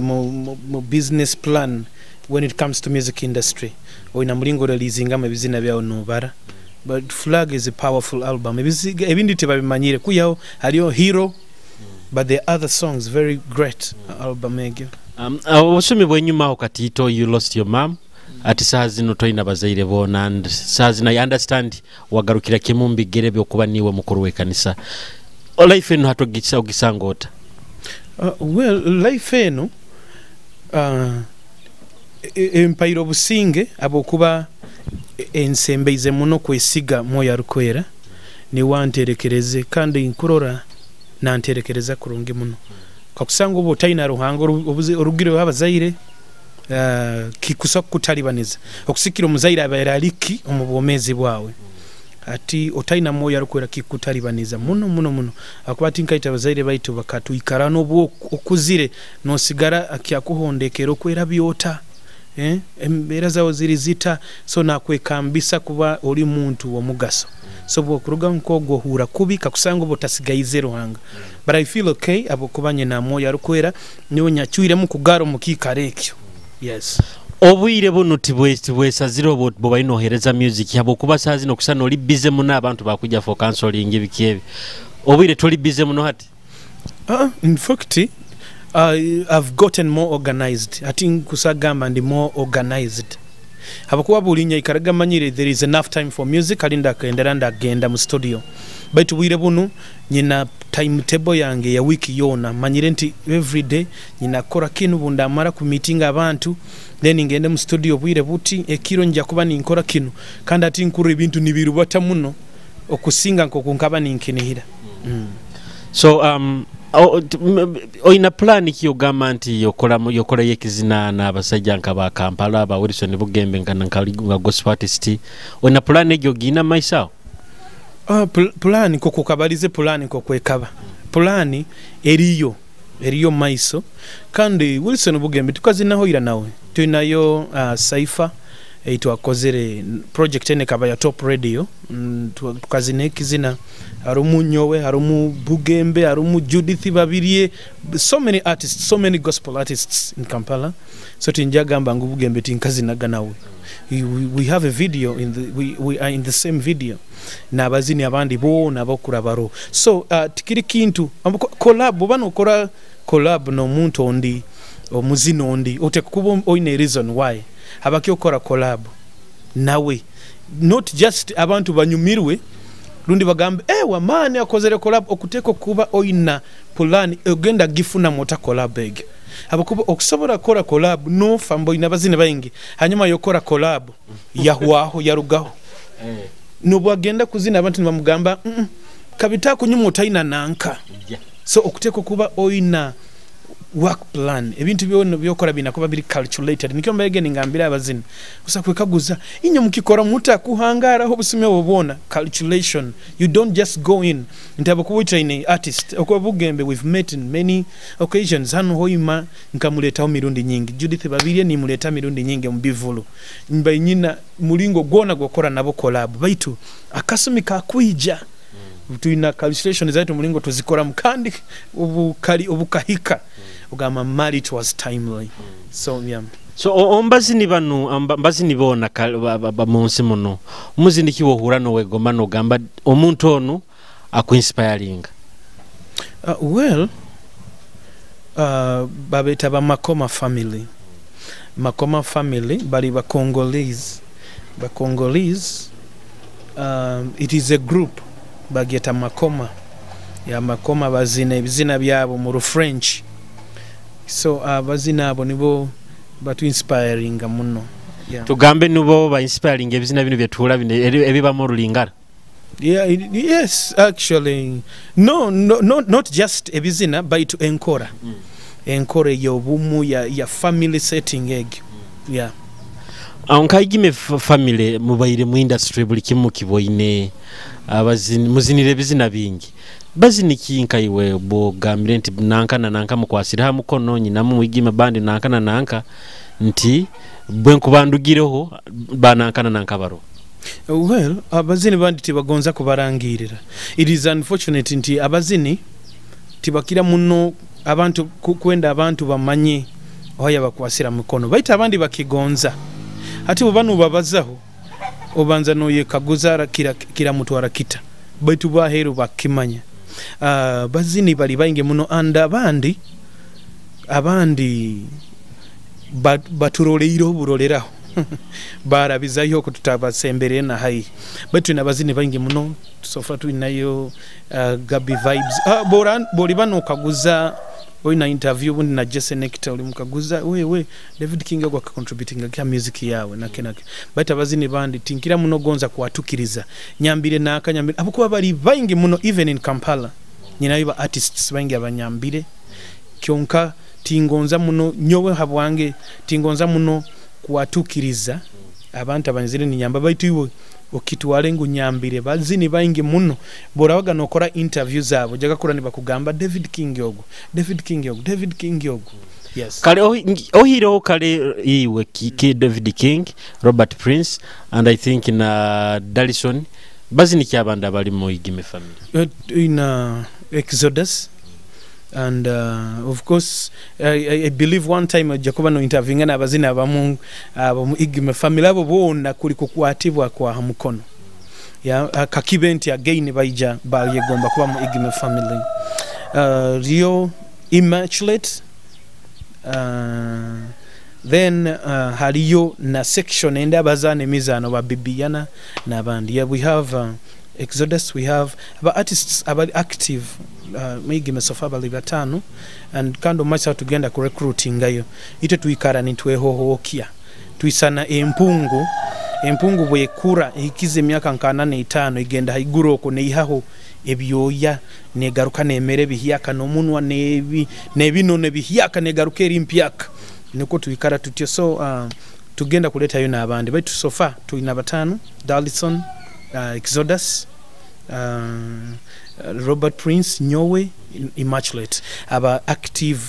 mu business plan when it comes to music industry oyina mulingo releasingamu ebizina byawo nobara. But Flag is a powerful album. Ebindi tebabimanyire kuyaho haliyo Hero, but the other songs very great album egyo. Obusumi bwenyuma aho katiito, you lost your mom ati saha zino toyina bazaire boona, and saha zino I understand wagarukira kimu mu bigere byokuba niwe mukuru w'ekanisa. Life eno hati ogisanga ota? Well, life eno empaire obusinge abwokuba ensembeize muno kwesiga Mwoyo Arukwera niwanterekereze, kandi nkurora nanterekereza kurungi muno. Kakusanga obu otaina Ruhanga orugire abazaire kikusa kutalibaniza okusikira omuzaire abaire aliki omu bwomezi bwawe ati otaina Mwoyo Arukwera kikutalibaniza muno muno muno. Akuba ati nkaita abazaire baitu bakatwikara n'obwo okuzire nosigara akyakuhondekera okwera byota embeera zawo ziri zita, so nakwekambisa kuba oli muntu w'omugaso. So bwokuruga nk'ogwo ohura kubi kakusanga oba otasigaize Ruhanga. But I feel okay abokuba nyina Mwoyo Arukwera niwe nyacyuiremu kugara omu kiikaro ekyo. Yes. Obwire buno tibwesazire obwo bwobalina ohereza music habwokuba saa zino okusana oli busy muno abantu bakujja for counseling ebiki ebi. Obwire toli busy muno hati? In fact, I've gotten more organized. Ati nkusagamba ndi more organized. Habakuba buli nyaikaraga manyire there is enough time for music alinda akaendera ndagenda mu studio. Baitu bwire bunu nyina timetable yange ya wiki yona manyire nti every day nyina kora kinu bundamara ku meeting abantu then ngende mu studio bwire buti ekiro nja kuba ninkora kinu kandi ati nkuru ebintu nibirubata muno okusinga nko nkaba ninkinihira. So oyina plan ki ogamba nti yokola yekizina n'abasajja nka ba Kampala ba Wilson Bugembe nka gospel artist, oyina plan egyo gina maiso aho? Pulani nk'oku okabalize, pulani nk'okwekaba, pulani eriyo maiso. Kandi Wilson Bugembe tukazinaho ira nawe, tulinayo cypher eitwakozere, project enu ekaba ya Top Radio. Tukazina ekizina harumu nyowe, harumu Bugembe, harumu Judith Babirye, so many artists, so many gospel artists in Kampala. So tinjagamba ngu Bugembe tinkazinaga nawe. We have a video in the, we are in the same video n'abazini abandi boona abakurabaro. So tikiri kintu collab, oba nokora collab n'omuntu ondi, omuzini ondi, oteeka kuba oine reason why habaki okora collab nawe, not just abantu banyumirwe rundi bagambe, "Eh, wamaani akozere collab." Okuteeka okuba oina pulani ogenda gifunamu ota collab egyo, habwokuba okusobola kukora collab nofa mbu oine abazini baingi, hanyuma yokora collab yahwaho, yarugaho, nobwagenda kuzina abantu nibamugamba, kabita kunyuma otaina nanka." So okuteeka okuba oina work plan, ebintu byona byokora bina kuba biri calculated. Nikyo mbaege ningambira abazini gusa kwekaguza, inye mukikora muta kuhangaraho obusumi obwo bwona? Calculation. You don't just go in nti abakuba ine artist okuba Bugembe. We've met in many occasions hano Hoima, nkamuletaho mirundi nyingi. Judith Babirye nimuleta mirundi nyingi mu bivulu. Mba nyina mulingo gwona gwokora nabo collab, baitu akasumi kakwija tulina calculation zaitu, mulingo tuzikoramu, kandi obukali obukahika ogamba mali it was timely. So yeah. So ombazini banu mbazini bona munsi muno, omuzini ki wohura nowegomba nogamba omuntu onu akuinspiringa? Well, babeta ba Makoma family. Makoma family bali ba Congolese, ba Congolese. It is a group bagyeta Makoma ya Makoma, bazina ebizina byabo mu French. So abazina abo nibo batu inspiringa muno, yeah. Tugambe nibo ba inspiring ebizina bino byetuhura bino ebibamu orulingara? Yeah, yes, actually, no, not just ebizina, baitu enkora. Enkora ey'obumu ya family setting egyo. Yeah. Aho nkaigime family mubaire mu industry, buli kimu kiboine, abazini muzinire ebizina bingi. Baziniki nkaiwe bwogambire nti nanka na nanka mukwasire ha mukono nyinamu mwigime bandi nanka na nanka, nti bwe nkubandugireho bananka na nanka baro? Well, abazini bandi tibagonza kubarangirira. It is unfortunate nti abazini tibakira muno abantu kwenda abantu bamanye oya bakwasira mukono, baitu abandi bakigonza. Hati bano babazaho obanza noyekaguza kira mutwara kita, baitu baheru bakimanya. Bazini bali baingi muno, and abandi baturoleireho buroleraho, barabizayo kututabasemberere na haihi, baitu nabazini baingi muno. So far tulinayo Gabi Vibes. Boli bano okaguza olina interview bundi na Jesse Nectar, oli mukaguza wewe David King ogwo contributing kya music yawe nake nake, baitu abazini bandi tinkira muno gonza kwatukiriza nyambire naka nyambire, abukuba bali baingi muno. Even in Kampala nyinayo ba artists baingi abanyambire, kyonka tingonza muno nyowe habwange, tingonza muno kwatukiriza abantu abanzire ni nyamba, baitu iwe okitwale ngu nyambire bazini baingi muno. Borabaga nokora interview zabo jaga kura nibakugamba David King ogwo, David King ogwo, David King ogwo, yes. Kale ohireho kale iwe ki David King, Robert Prince and I think na Dalison, baziniki abandi abali mu Igime family? In Exodus and of course I believe one time ojja kuba no interviewinga n'abazini abamu abo mu Igime family, abo boona kuli kukwatibwa kwa mukono ya kakibe nti again baija bayegomba kuba mu Igime family. Rio Immaculate, then haliyo na section ende abazaana emizaano ba Bibiana n'abandi. Yeah, we have Exodus, we have aba artists abali active mwigime so far bali batano, and kandi omumaiso tugenda ku recruitingayo. Ite twikara nitwehohokya twisana empungu. Empungu bwekura ehikiza emyaka nka 45, igenda haiguru okwo neihaho ebyoya, negaruka nemera ebihyaka n'omunwa n'ebinono ebihyaka, negaruka eri mpyaka. Niko twikara tutyo. So tugenda kuletayo n'abandi, baitu so far tulina batano: Dalison, Exodus, Robert Prince, nyowe, Immaculate, aba active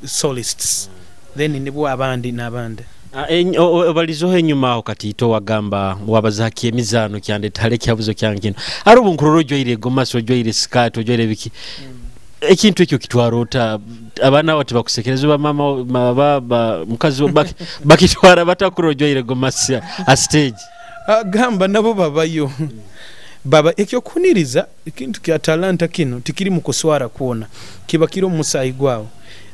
solists, then nibwo abandi n'abandi. Obalizoho enyuma aho katiito, wagamba wabazaaki emizaano kyandetale ekyabuzo kyange kino. Ari obu nkurora ojwaire gomasi, ojwaire sikaati, ojwaire biki, ekintu ekyo kitwara ota? Abaana abo tibakusekereza? Bamama, mukazi bakitwara batakura ojwaire gomasi a stage? Gamba nabo babayo baba ekyokuniriza. Ekintu kya talanta kino tikiri mu kuswara kwona, kiba kiri omu musaayi gwawe.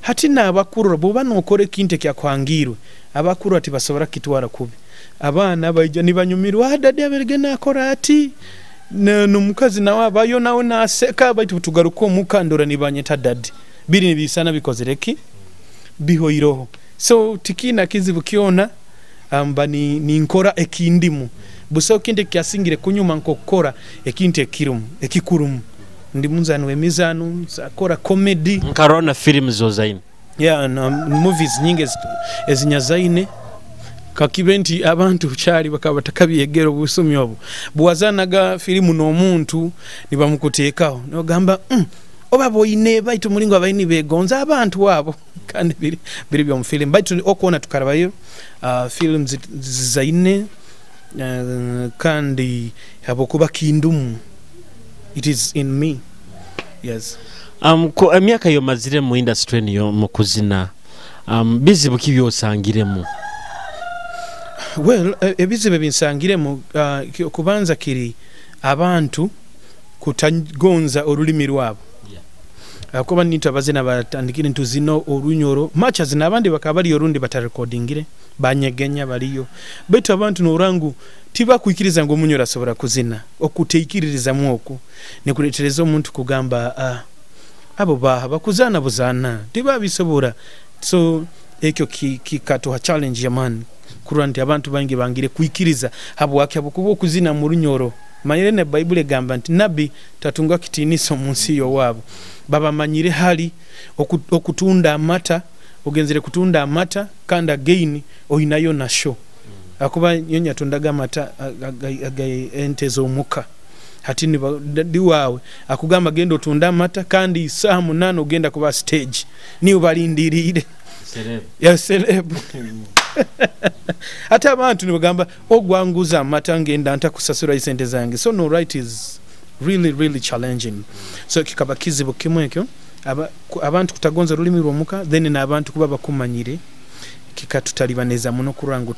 Hati n'abakurora bwoba nokora ekintu ekyakuhangirwe, abakurora tibasobora kukitwara kubi. Abaana baija nibanyumirwa, "Daddy aberege nakora ati," n'omukazi nawe abayo nawe naseka. Baitu tugaruka omuka ndora nibanyeta daddy, biri nibisana bikozere ki bihoiroho. So tikiina kizibu kyona, mba ninkora ekindimu. Busaho kintu ekyasingire kunyuma nk'okukora ekintu ekirimu ekikurumu. Ndi munzani w'emizaano, akora comedy. Nkarora na filimu zozaine. Yeah, na movies nyingi ezinyazaine. Kakibe nti abantu kyali bakaba batakabyegera obusumi obu bwazanaga filimu n'omuntu nibamukuteekaho nogamba, oba boine baitu mulingo abaini begonza abantu abo." Kandi biri byomu filimu, baitu okwona tukarabayo filimu zizaine. Kandi habwokuba kindumu, it is in me, yes. Emyaka yomazire mu industry niyo mu kuzina, bizibu ki byosangiremu? Well, ebizibu ebinsangiremu, okubanza kiri abantu kutagonza orulimi rwabo. Kuba nitwe abazina batandikire ntuzina Orunyoro much as n'abandi bakaba bari orundi batarekodingire, banyegenya bariyo, baitu abantu norangu tibakwikiriza ngu Omunyoro asobora kuzina. Okuteikiririzamu oku nikuretereza omuntu kugamba, "Ah, abo baha bakuzana buzana tibabisobora." So ekyo kikatuha challenge yamaani kurora nti abantu bangi bangire kwikiriza. Habwaki? Habwokuba okuzina mu Runyoro, manyire ne Bayibuli egamba nti nabbi tatunga kitiinisa omu nsi yowaabo. Babamanyire hali okutunda amata. Ogenzere kutunda amata kandi again oyinayo na show, akuba nyo nyatundaga amata aga ente z'omuka. Hati daddy wawe akugamba, "Genda otunda amata," kandi saaha 8 ogenda kuba stage, niyo balindiriire ya celeb. Ate abantu nibagamba, "Ogwanguza amata, ngenda ntakusasura esente zange." So no, right, is really really challenging. So kikaba kizibu kimwe ekyo, abantu kutagonza orulimi rw'omuka, then n'abantu kuba bakumanyire kikatutalibaniza muno kurora ngu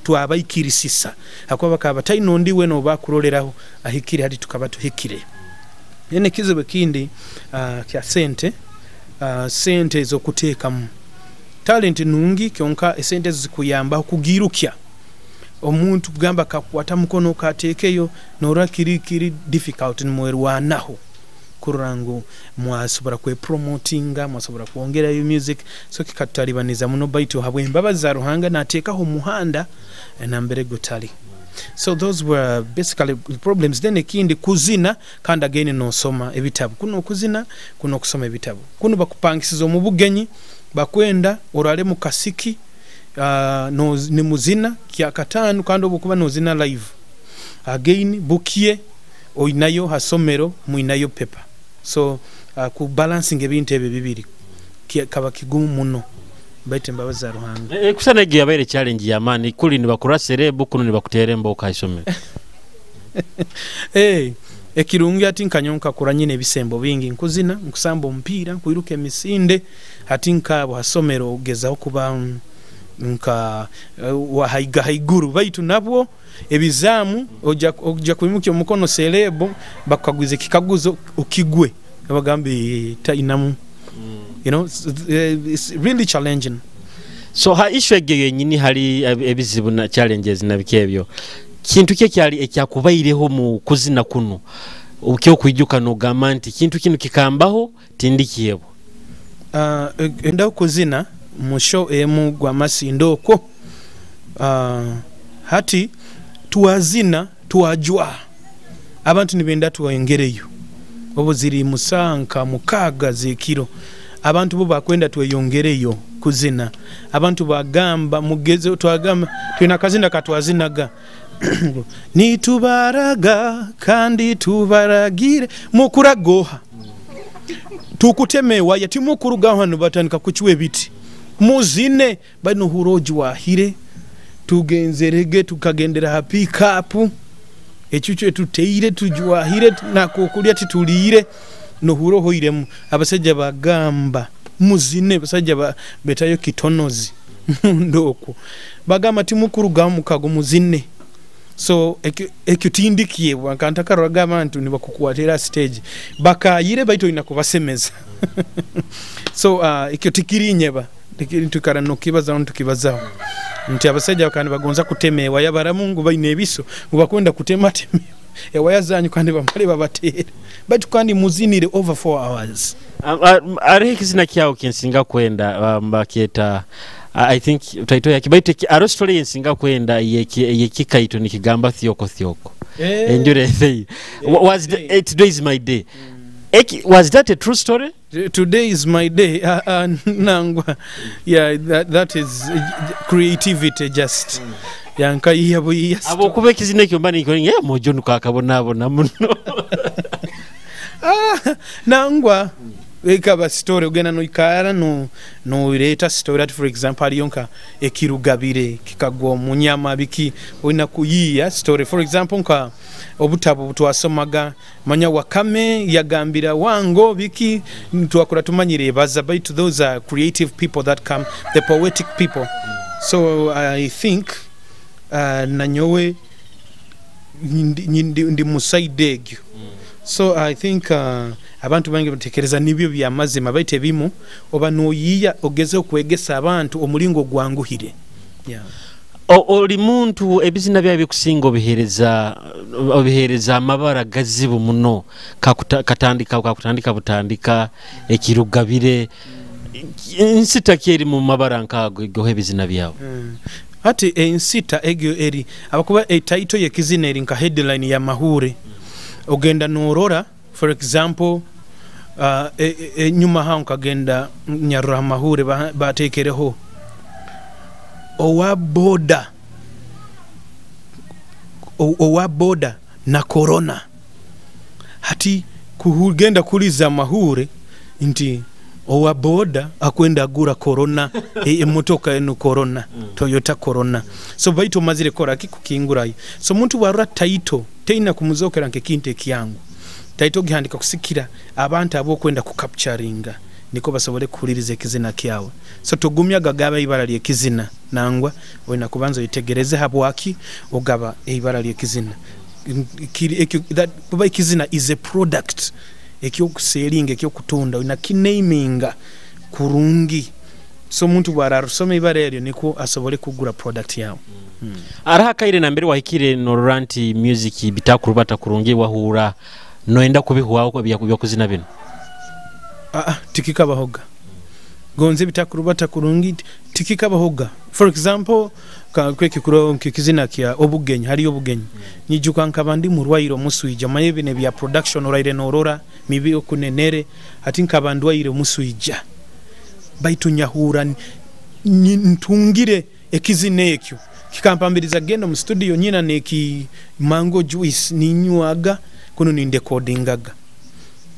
twabaikirisisa, hakuba bakaba bataine ondi wena obakuroreraho ahikire, hati tukaba tuhikire. Then ekizibu ekindi, kya sente, sente ez'okuteekamu. Talent nungi, kyonka esente ezo zikuyambaho kugirukya omuntu kugamba kakukwata mukono kateekeyo, norora kiri difficult. Nimwerwanaho kurora ngu mwasobora kwepromotinga, mwasobora kwongerayo music. So kikatutalibaniza muno, baitu habw'embabazi za Ruhanga nateekaho omuhanda nambere gutali. So those were basically the problems. Then ekindi, kuzina kandi again nosoma ebitabu. Kuno okuzina, kuno okusoma ebitabu, kuno bakupangisiza omu bugenyi, bakwenda orale mu kasiki, nimuzina kyakataano, kandi obukuba nozina live, again bukie oinayo hasomero mwinayo paper. So ku balancing ebintu ebyo bibiri kaba kigumu muno, baitu embabazi za Ruhanga. Kusana egyo yabaire challenge y'amaani, kuli nibakura celeb, kuno nibakuteera embooka haisomero. Hey, ekirungi ati nkanyo nkakura nyine ebisembo bingi: nkuzina, nkusamba omupiira, nkwiruka emisinde. Hati nkabo hasomero ogezaho kuba nka wahaiga haiguru, baitu nabwo ebizaamu ojja kwimukya omukono celeb bakukagwiza ekikaguzo okigwe, bagambe tainamu. It's really challenging. So ha issue egyo yenyini hali ebizibu na challenges na biki ebyo, kintu ki ekyali ekyakubaireho mu kuzina kuno okyokwijuka nogamba nti kintu kino kikambaho tindikyebwa? Enda kuzina mu show emu gwa Masindo okwo. Hati twazina twajwa, abantu nibenda twongereyo. Obu ziri musanka 6 z'ekiro, abantu bo bakwenda tweyongereyo kuzina. Abantu bagamba mugeze, twagamba twina akazina katwazinaga. Nitubaraga kandi tubaragire mukuragoha tukuteme ewaya, timukurugaho hano. Batandika kucwa ebiti, muzine bano huroji wahire tugenzerege, tukagendera ha pickup ekyo kyo tuteire tujwahire nakokulya tituliire, nohura ohoiremu. Abasajja bagamba muzine, abasajja betayo kitonozi munda okwo, bagamba timukurugaho mukago, muzine. So ekyo tindikyebwa nkantakaruraga abantu nibakukwatira stage bakayire, baitu olina kubasemeza. So ekyo tikirinyeba, tukara nokibazaho, ntukibazaho nti abasajja bakaba nibagonza kutema ewaya, baramu ngu baine ebiso ngu bakwenda kutematema ewaya zanyu kandi bamale babatere, baitu kandi muzinire over 4 hours. Hariho ekizina kyawe kinsinga kwenda, bakyeta, I think title yake, baitu aro story yensinga kwenda yekikaito nikigamba thioko thioko enjure ethei was today is my day. Eki, was that a true story? Today is my day. Nangwa, yeah, that is creativity just yankayiya buyiya. Abokuba ekizina ekyo mba nikyo mojo nukakabonabona muno. Ah, nangwa ekaba story, ogenda noikara no noireta story ati, for example, haliyo nka ekirugabire kikagwa omunyama biki, olina kuyiya story. For example, nka obutabo butwasomaga, manya wakame yagambira wango biki, twakura tumanyire ebaza, baitu those are creative people that come, the poetic people. So I think nanyowe ndi musaide egyo. So I think abantu bangi batekereza nibyo byamazima, baitu ebimu oba noyiya ogeze okwegesa abantu omulingo gwanguhire, yeah. Oli muntu ebizina byawe bikusinga obihereza amabara gazibu muno, katandika kakutandika butandika ekirugabire, ensita kyeri mu mabara nkago gohe ebizina byawe? Ati ensita egyo eri abakuba etaito yekizina eri nka headline ya mahure. Ogenda norora, for example, nyuma hao nkagenda nyarura mahure batekereho owa boda, owa boda na corona. Hati kuhugenda kuliza mahure nti owa boda akwenda agura corona, emotoka eno corona, Toyota Corona. So baitu omazire kora kikukingurayo. So muntu warura taito teina kumuzokera nke kinte kyangu, taito gihandika kusikira abantu abokwenda kukapturinga niko basobole kuhuliriza ekizina kyawe. So tugumya gagaba ibara lyekizina, nangwa olina kubanza oyitegereze habwaki ogaba ibara lyekizina. Kuba ekizina is a product ekyokuselinga, ekyokutunda, olina kinaminga kurungi, so omuntu bwararusoma ibara eryo niko asobole kugura product yawe. Araha kaire nambere wahikire norora nti music bitakurubata kurungi, wahura noenda kubihwaho byakuzina bino? Tikikabahoga gonze bitakurubata kurungi, tikikabahoga. For example, kwekikuro nkikizina kya obugenyi, hali obugenyi nyijuka nkaba ndi murwaire omuswija, maye bine bya production oraire norora mibi okunenere, ati nkaba ndwaire omuswija, baitu nyahura ntungire ekizina ekyo kikampambiriza genda mu studio nyina neki mango juice ninywaga kuno nindekodingaga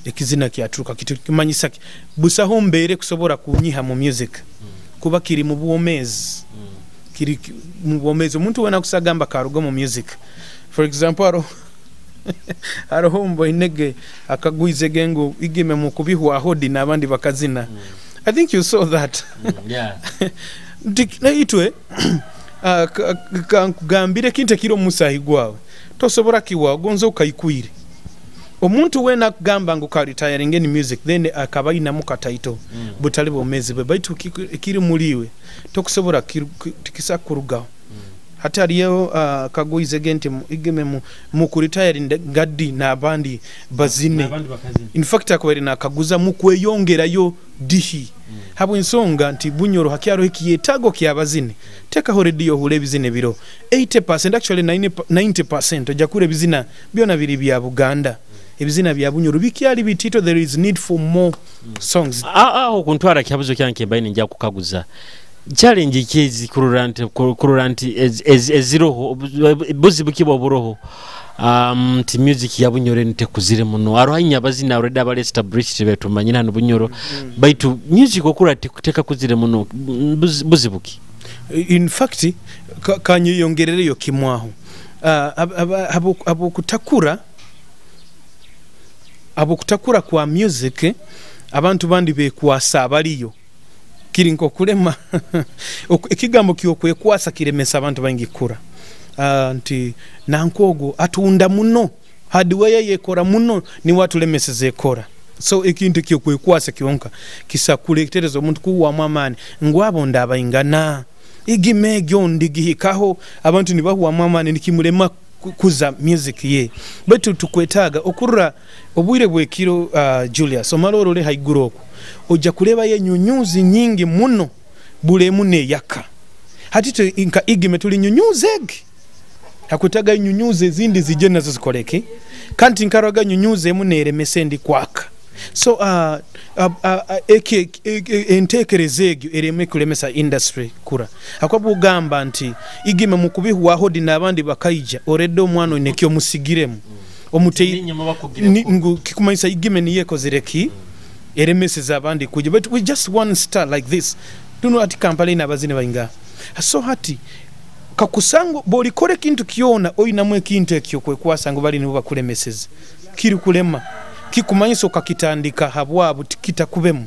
ekizina kyaturuka. Kitu kimanyisa busaho mbere kusobora kunyiha mu music kuba kiri mu bwomezi, kiri mu bwomezi. Omuntu wena kusagamba karuga mu music. For example, aro mboinege akagwize gengo igime mu kubihwa hodi n'abandi bakazina. I think you saw that. Yeah. Itwe kankugambire kinte kiro musahi gwawe tosobora kiwa gonzo ukaikwire. Omuntu wena kugamba ngu ka retiring in music then akaba ina mukataito butali bomezi bwe, baitu kiri muliwe tokusobora tikisa kurugaho. Hati hariyo kagwize gente igeme mu kuretire ngaddi n'abandi bazine. In fact akabari nakaguza mu kweyongerayo dihi habwe ensonga nti Bunyoro hakyaro ekiyetago kyabazine. Tekaho radio hule ebizine biro 80%, actually 90% ojja kure ebizina byona biri bya Buganda. Ebizina bya Bunyoro bikyali bitito, there is need for more songs. Aho kuntwara kihabuzo kyanke mbaine nja kukaguza. Challenge ki ezikurora nti kurora nti eziroho buzibu ki oburoho nti music ya Bunyoro nitekuzire muno? Aroho abazina already abali established betumanyira hano Bunyoro, baitu music okura teka kuzire muno, buzibu ki? In fact, kanyeyongerereyo kimwaho. Abokutakura kwa music, abantu bandi bekwasa abaliyo kiri nkokulema. Ekigambo kyokwekwasa kiremesa abantu baingi kura. Nti nankogo atunda muno, hardware yekora muno, ni watulemeseze ekora. So ekintu kyokwekwasa kyonka kisakuletereza omuntu kuwamu amaani ngu abo ndabaingana igime egyo ndigihikaho, abantu nibahuwamu amaani nikimulema kuza music ye. Baitu tukwetaaga okurura obwire bwekiro, Julius, omala orole haiguru okwo, ojja kurebayo enyunyuzi nyingi muno bulemu neyaka. Hati nka igime tuli nyunyuzi egi, hakwetaaga enyunyuzi ezindi zijje nazo zikoleke, kandi nkaroga nyunyuzi emu neremesa endi kwaka. So entekereza egyo ereme kulemesa industry kura. Akwabugamba nti igime mukubihwaho di n'abandi bakaija oredde omwana oine omusigiremu ngu kikumanyisa igime niyekozere ki eremeseza abandi kuja. But we just one star like this tuno ati Kampala ina abazini bainga. So hati kakusango bolikore kintu kiona oyinamu ekintu ekyo kwekwasa ngu bali nibo bakulemeseza kiri kulema kikumanyisa okakitandika habwabo kitakubemu.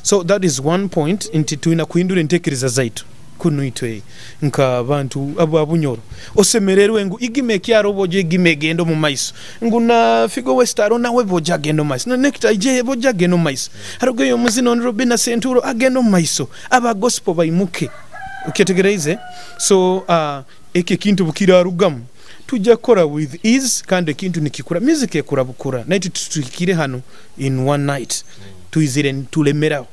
So that is one point nti tulina kuhindura entekereza zaitu kuno itwe nka bantu abo Abunyoro. Osemererwe ngu igime ekyaro bojo igime egenda omu maiso, ngu na Figo West aro nawe bojo agenda omu maiso, na Nectar ije bojo agenda omu maiso, harugeyo omuzino Robina Senturo agenda omu maiso, aba gospel baimuke. Ukyetegereize? So eki kintu bukirarugamu tujja kukora with ease, kandi ekintu nikikura, music ekura bukura naitu tuhikire hano in one night tuizire tulemeraho.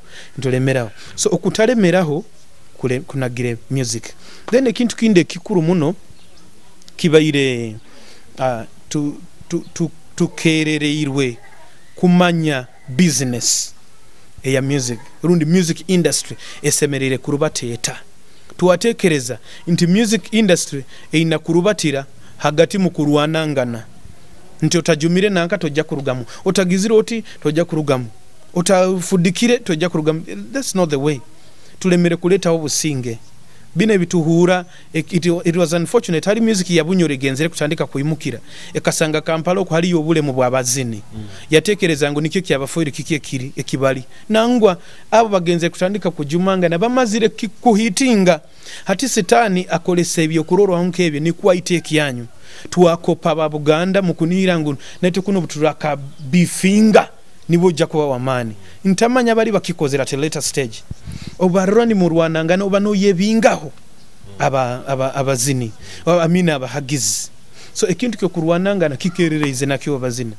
So okutalemeraho kunagire music. Then ekintu kindi ekikuru muno kibaire tukerereirwe kumanya business eya music rundi music industry esemerere kurubateeta. Tuwatekereza nti music industry eina kurubatira hagati mu kurwanangana, nti otajumire nanka tojja kurugamu, otagizire oti tojja kurugamu, otafudikire tojja kurugamu. That's not the way. Tulemere kuletaho obusinge bino ebituhura. It was unfortunate hari music ya Bunyoro egenzere kutandika kuimukira ekasanga Kampala okwo hariyo obulemu bw'abazini. Yatekereza ngu nikyo kyabafoire kiki ekiri ekibali nangwa abo bagenze kutandika kujumanga na bamazire kuhitinga. Hati sitani akolesa ebyokurorwa nkebyo nikwaite ekyanyu twakopa ba Buganda mukunira ngu nete kuno buturaka bifinga nibo ojja kuba wamaani. Ntamanya bali bakikozera at a later stage obarora ni murwanangana oba noyebingaho abazini amina abahagizi. So ekintu kyo kurwanangana kikerereize nakyo abazina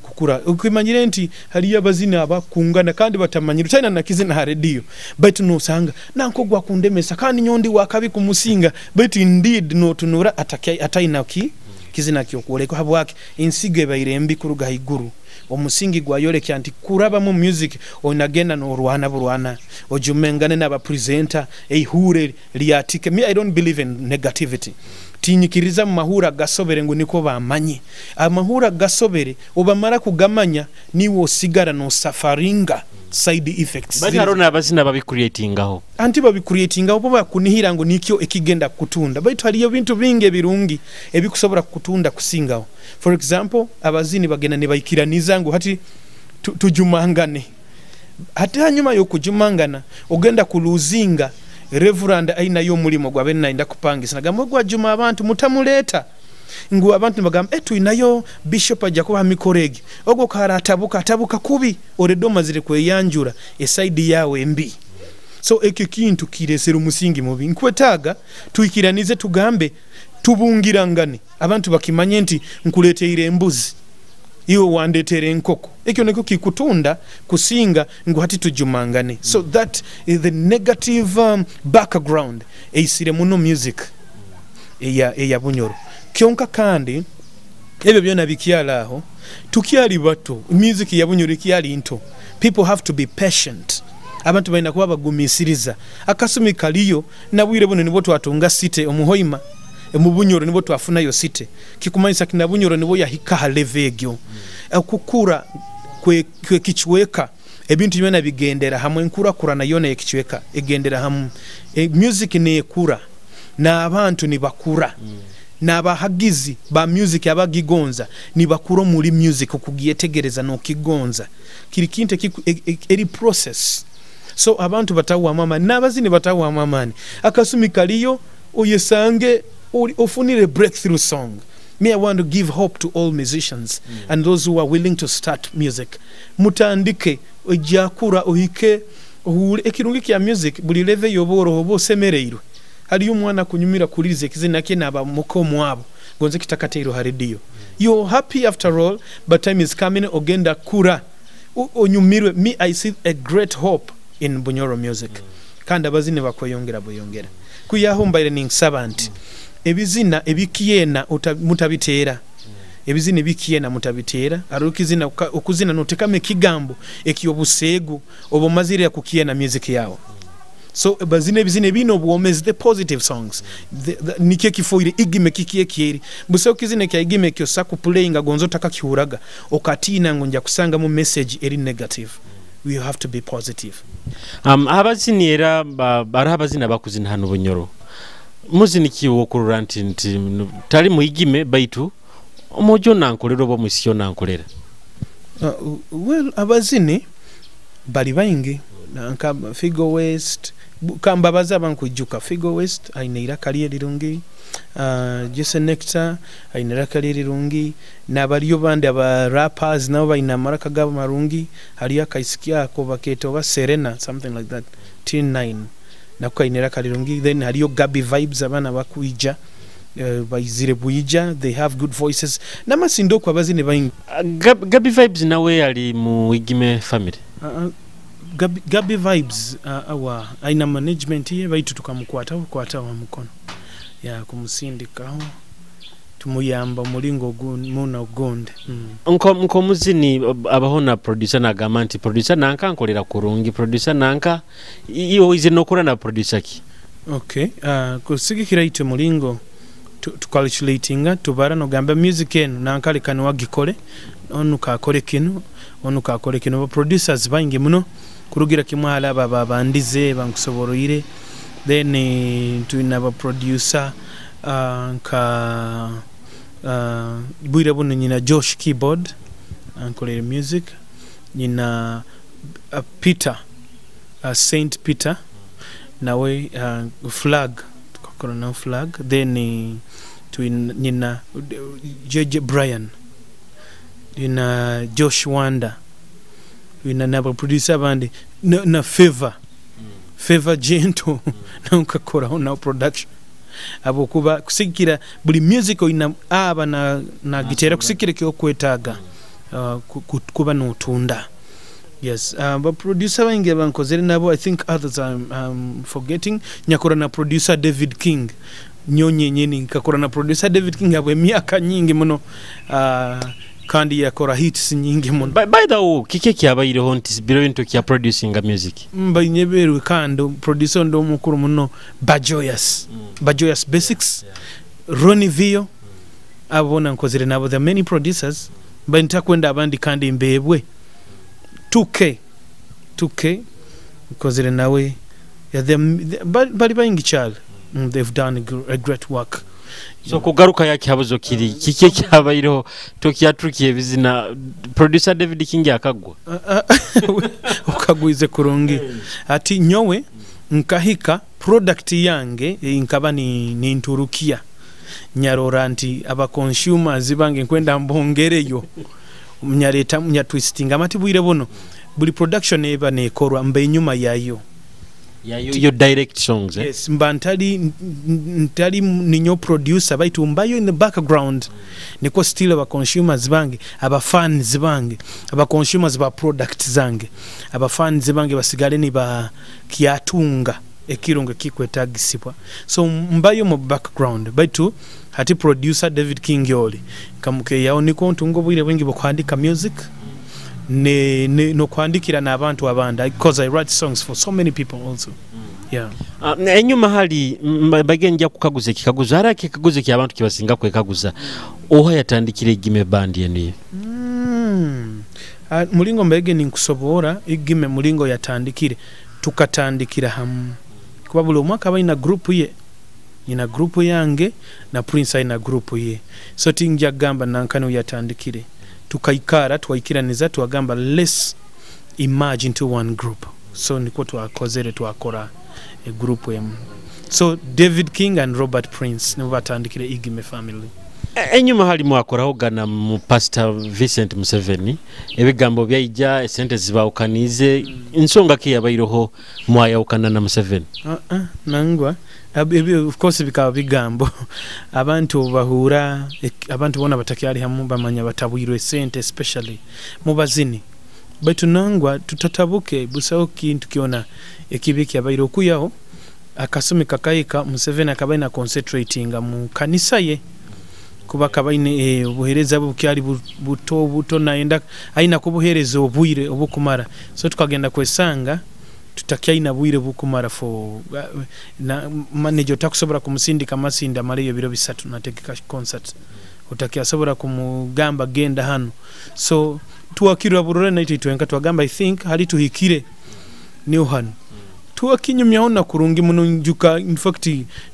kukura. Ukimanyire nti haliyo abazina abakungana kandi batamanyire tayina nakizina ha radio, baitu nosanga nanko gwa kundemesa kandi nyondi wakabi kumusinga, baitu indeed notunura atayina ki kizina kyo kwoleka habwake insigo ebaire embi kuruga haiguru. Omusingi gwayolekya nti kuraba mu music onagenda n'orwana burwana ojumengane n'aba presenter eihure lyatike. Me, I don't believe in negativity. Tinyikiriza mu mahura gasobere ngu niko bamanye. Amahura gasobere obamara kugamanya niwo osigara no safaringa side effects. Bali harona abazina babicreatingaho. Anti babicreatingaho bo bakunihira ngu nikyo ekigenda kutunda. Baitu haliyo bintu bingi ebirungi ebikusobora kutunda kusingaho. For example, abazini bagenda ne baikiraniza ngu hati tujumangane. Hati hanyuma yokujumangana ogenda kuluzinga Reverend aina yo mulimo gwa benna inda kupangisa nagamba gwa juma abantu mutamuleta ngu abantu bagamba tuinayo bishop ajja kuba mikoregi ogwo kara atabuka atabuka kubi oredo mazire kweyanjura esaidi yawe embi. So ekyo kintu kiresera omusingi mubi. Nkwetaaga tuikiranize tugambe tubungirangane abantu bakimanye nti nkuleteire embuzi iwe wandetere enkoko, ekyo nikyo kikutunda kusinga ngu hati tujumangane. So that is the negative background eisire muno music eya Bunyoro. Kyonka kandi ebyo byona bikyala aho tukyali bato, music ya Bunyoro ikyali nto. People have to be patient. Abantu balina kuba bagumisiriza. Akasumi kaliyo nabwire buno nibwo twatunga city omuhoima, mu Bunyoro nibwo twafunayo city. Kikumanyisa ki na Bunyoro nibwo yahika ha level egyo. Okukura kwekicweka ebintu byona bigendera hamwe, enkurakurana yoona y'ekicweka egendera hamwe. Music neekura n'abantu nibakura, n'abahagizi ba music abagigonza nibakura omuri music. Okugyetegereza n'okigonza kiri kintu eri process. So abantu batahwamu amaani, n'abazini batahwamu amaani. Akasumi kaliyo oyesange ofunire breakthrough song. Me, I want to give hope to all musicians and those who are willing to start music. Mutandike, ojakura ohike ohure ekirungi kya music. Buli level yoba oroho oba osemereirwe. Hariyo omwana kunyumira kuliriza ekizina kye naba muka omwabo gonze kitakateirwe ha radio, you're happy after all. But time is coming ogenda kura onyumirwe. Me, I see a great hope in Bunyoro music, kandi abazini bakweyongera bweyongera. Kuyaho mbaire ninsaba nti ebizina ebikyena mutabiteera, ebizina ebikyena mutabiteera. Hariho ekizina okuzina notekamu ekigambo ekyobuseegu, oba omazire kukyena music yawe. So bazina ebizina ebine obwomezi, the positive songs. Nikyo ekifoire igime kiki ekyeri busa. Okizina ekya igime kyosa kuplayinga gonza otakakihuraga, okatiina ngu nja kusangamu message eri negative. We have to be positive. Abazini era bariho abazini abakuzina hano Bunyoro. Muzini ki wokurora nti tali muigime baitu omwojo nankolera oba omwisiki nankolera? Well, abazini bali baingi, nka Figo West. Kambabaza abankwijuka: Figo West aine iraka lye rirungi, Jason Nectar aine iraka lye rirungi, n'abariyo bandi aba rappers nabo baine amaraka gabo marungi. Hariyo akaisiki ako baketa oba Serena, something like that, T9, nako kaine iraka rirungi. Then hariyo Gabi Vibes, abaana bakwija, baizire bwija, they have good voices. Namasindo okwo abazini baingi. Gabi Vibes nawe ali mu Igime family? Gabi Vibes awa aina management ye, baitu tukamukwataho kwataho mukono ya kumusindikaho, tumuyamba omulingo muna ogundi. Nko muzini abaho na producer nagamba nti producer nanka nkolera kurungi, producer nanka. Iwe oize nokora na producer ki? Okay, kusigikira itwe mulingo tucalculatinga, tubara nogamba music enu nankaleka niwagikole, onu kakole kinu, onu kakole kinu. Ba producers baingi muno kurugira kimwe hali aba babandize bankusoboroire. Then twina ba producer nka bwire buno nyina Josh Keyboard ankolere music, nyina Peter, Saint Peter nawe, Flag, tukakora nawe Flag. Then nyina JJ Brian, nyina Josh Wanda, nyina naba producer abandi na Favor Gentle nawe nkakoraho nawe production. Abokuba kusigikira buli music oyina aba na nagitera kusikira kyokwetaaga kuba notunda. Yes, ba producer baingi abankozere nabo. I think others I'm forgetting. Nyakora na producer David King nyonye nyeni, nkakora na producer David King abo emyaka nyingi muno, kandi yakora hits nyingi muno. By the way, kiki ekyabayireho nti biro bintu kya producinga music? Mbainyeberwe kandi producer ndo omukuru muno, Bajoyous, Bajoyous Basics, Ronnie Vio, abo bona nkozere nabo. There are many producers, mba ntakwenda abandi kandi mbebwe. 2K, 2K nkozere nawe. Yeah, bali baingi kyale. They've done a great work. So kugaruka yakihabuzo kiri kiki ekyabayireho tokyaturukiye ebizina, producer David King akagwa? Okagwize kurungi. Ati nyowe nkahika product yange, nkaba ni ninturukia nyarora nti aba consumers bange nkwenda mbongereyo, nyareta nyatwistinga amati. Bwire buno buli production eba nekorwa mba enyuma yayo. Yeah, you direct songs, eh? Yes, mba ntali ninyo producer, baitu mbayo in the background, niko still aba consumers bange, aba fans bange, aba consumers ba product zange, aba fans bange basigale ni ba kiatunga ekirungo kikwetagisibwa. So mbayo mu background, baitu hati producer David King yoli kamukeyaho niko ntunga obwire bwingi bwokuhandika music. Nokuhandikira n'abantu abandi, because I write songs for so many people also, yeah. Enyuma hali mbage nja kukaguza ekikaguzo, hari ekikaguzo ky'abantu kibasinga kwekaguza, oha yatandikire Igime Band eno? Mulingo mbege ninkusobora Igime mulingo yatandikire, tukatandikira hamu kuba buli omwaka balina group ye, nina group yange na Prince aina group ye, so tinja gamba nankani yatandikire. Tukaikara twaikiraniza twagamba let's emerge into one group, so niko twakozere, twakora a group emu. So David King and Robert Prince nibo batandikire Igime Family. Enyuma hali mwakoraho gana mu Pastor Vincent Museveni, ebigambo byaija esente zibawukanize, ensonga ki yabairoho mwayawukana na Museveni? Nangwa of course bikaba bigambo abantu bahura, abantu bona batakyali hamu bamanya batabwirwe sente, especially mu bazini, baitu nangwa tutatabuke, busaho kintu kyona ekibi kyabaire okuyaho. Akasumi kakahika Museveni akaba aina concentratinga mu kanisa ye, kuba akaba aine obuheereza bwe bukyali buto buto, nayenda aina kubuheereza obwire obukumara, so tukagenda kwesanga tutakyaina bwire bukumara for na manager otakusobola kumusindika Masindi amaleyo ebiro 3 nategeka concert, otakyasobola kumugamba genda hano. So twakirwa burore naitwe twenka twagamba I think hali tuhikire niho hano twakinyumyaho na kurungi muno njuka, in fact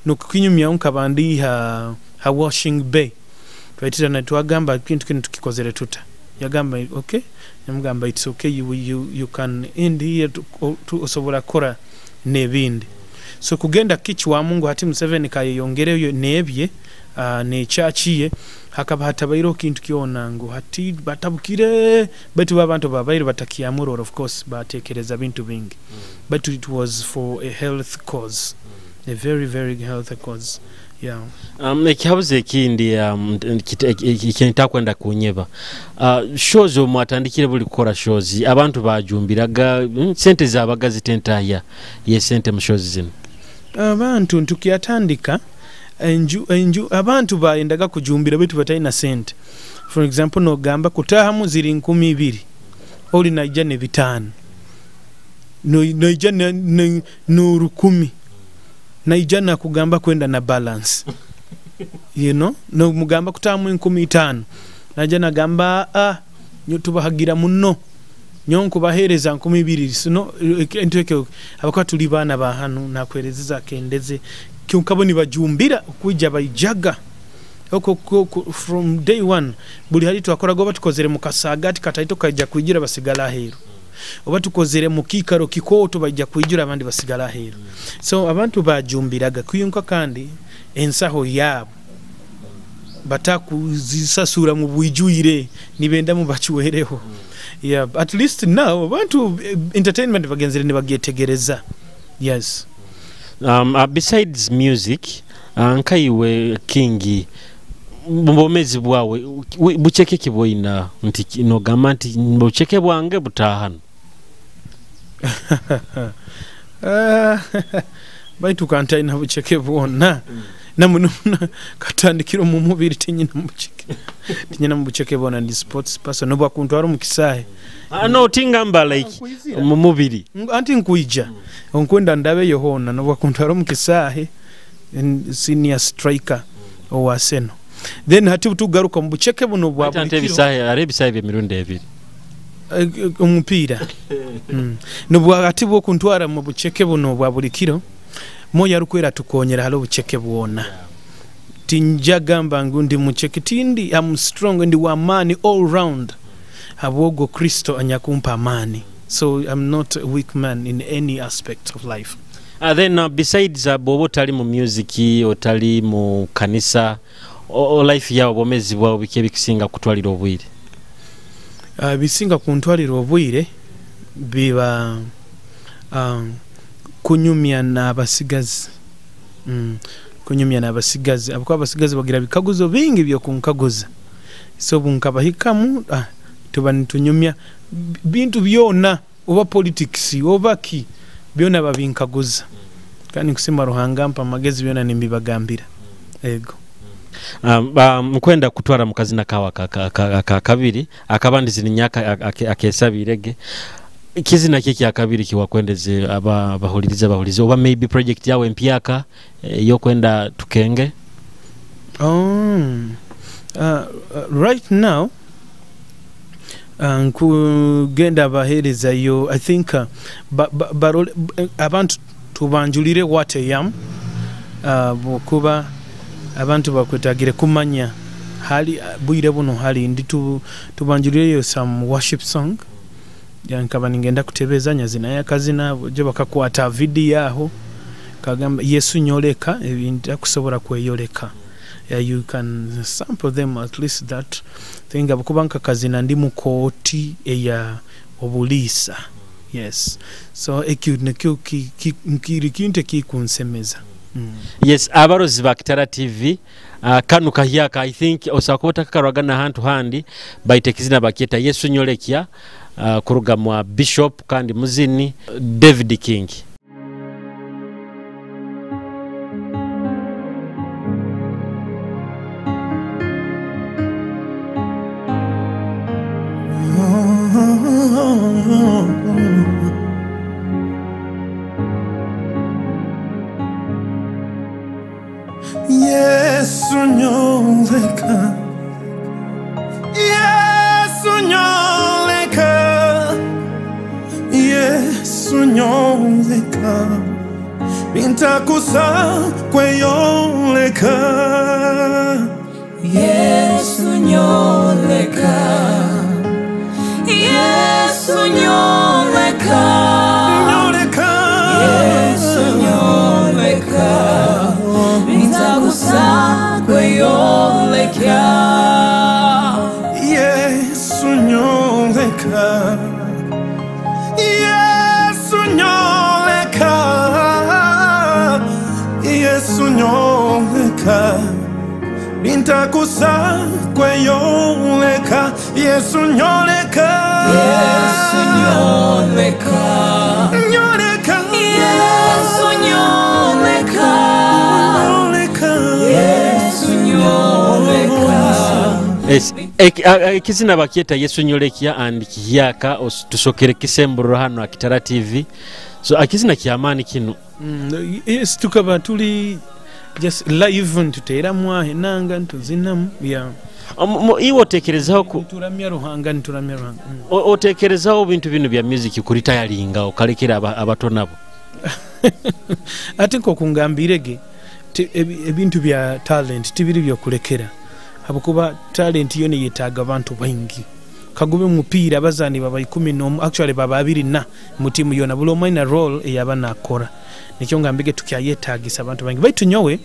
nokukinyumyaho nkabandi ha washing bay twaitira na twagamba kintu kino tukikozere tuta, yagamba okay, yamugamba it's okay, you can end here, osobola kora nebindi. So kugenda kichwa Mungu hati Museveni kayeyongereyo nebye ne church ye, hakaba hatabairo kintu kyona ngu hati batabukire, baitu abantu babaire batakiamuro, of course batekereza bintu bingi, but it was for a health cause, a very very health cause, yeah. Ekihabuzo ekindi ekintakwenda kunyeba, shows omwatandikire buli kukora shows abantu bajumbiraga sente zabaga zitentaya ye sente mu shows zino? Abantu ntukyatandika enju abantu bayendaga kujumbira baitu batalina sente. For example nogamba kutahamu ziri 2000 oli naija ne 5 naija no 10 naija nakugamba kwenda na balance, you know, no mugamba kutamu 5000 naija nagamba nyo tubahagira muno nyo nkubahereza 2000 sino enteke abakuba tuli bana ba hano nakwerezeza kendeze kyonka ni bajumbira okuija baijaga oko from day one buli hali twakora goba tukozere mu kasagati kataito kaija kwijira basigala heru, oba tukozere mu kikaro kikoto baija kwijira abandi basigala heru. So abantu bajumbiraga kuyunka kandi ensaho yabo batakuzisasura mu bwijuyire nibenda mu bachuwereho. Yeah, at least now abantu entertainment bagenzere ne bagyetegereza. Yes. Besides music, nkaiwe King mbomezi bwawe bucheke kibwoina nti nogamba nti bucheke bwange butahano? Baitu kantaina bucheke bwona namuno katandikira mu mubiri tinyina mubucheke tinyina mubucheke bwona, ndi sports person nobwa kuntwara mu kisahe. No tingamba like mu mubiri anti nkuija onkwenda ndabe yohona nobwa kuntwara mu kisahe senior striker owa Arsenal. Then hati tugaruka mu bucheke buno bwa bulikiro ebisahe ari ebisahe by'emirundi ebiri omupiira. Nobwa hati bwo kuntwara mu bucheke buno bwa bulikiro moyo arukwera tukonyera halo bucheke bwona. Tinjagamba ngundi mucheke tindi, I'm strong ndi wa mani all round habwogo Kristo anyakumpa amani, so I'm not a weak man in any aspect of life. Then besides bobo otali mu music otali mu kanisa o life yawo bomezi bwawo biki bikisinga kutwalira obwire? Bisinga kuntwalira obwire biba kunyumya n'abasigazi. Kunyumya n'abasigazi abakuba abasigazi bagira bikaguzo bingi byo kunkaguza, so bunkabahikamu tuba nitunyumya bintu byona oba politics oba ki byona babinkaguza, kandi kusema Ruhanga mpa amagezi byona nimbibagambira. Ego. Nkwenda kutwara mukazina kawa ka kabiri akabandi zininyaka akesabirege kizina kiki akabiri kiwakwendeze aba bahuliriza oba maybe project yawe empyaka yokwenda tukenge. Right now nkugenda bahereza yo I think abantu tubanjulire what I am, kuba abantu bakwetagire kumanya hali bwire buno hali ndi tubanjulire some worship song yankaba ningenda kutebeza nyazina yakazina je bakakwata video aho kagamba Yesu nyoleka ebintu akusobola kweyoleka. Yeah, you can sample them at least that thing abukuba nkakazina ndi mukoti eya obulisa. Yes, so ekyo nakyo kiri kintu kikunsemeza. Yes, abarozi ba Kitara TV, kanu kahyaka I think osakota kakarwagana hantu handi baite kizina bakyeta Yesu nyolekya, kuruga mwa Bishop kandi muzini David King. Yesu nyoleka, Yesu nyoleka, Yesu nyoleka, bintakusa kweyoleka. Yesu nyoleka, Yesu nyoleka, nyoleka, Yesu nyoleka, bintakusa kweyoleka. Yesu nyoleka, Yesu nyoleka, Yesu nyoleka, bintakusa kweyoleka. Yesu nyoleka, Yesu nyoleka, nyoleka, Yesu nyoleka, nyoleka, Yesu nyoleka. Ekizina bakyeta Yesu nyolekya and kihyaka tusokere kisemburo hano Kitara TV. So akizina kyamaani kino. Yes, tukaba tuli just live ntuteramu ahenanga ntuzinamu. Yeah. Iwe otekerezaho turamya Ruhanga, nturamya Ruhanga. Otekerezaho bintu bino bya music kuritayalinga okalekera abato nabo. Ate nkokungambirege ebintu bya talent tibiri byokulekera, habwokuba talent yo neyetaaga abantu baingi. Kagube mupiira abazani baba 11, actually baba 24 mu timu yona, buli omwe alina role eyaba nakora. Nikyo ngambige tukyayetagisa abantu bangi. Baitu nyowe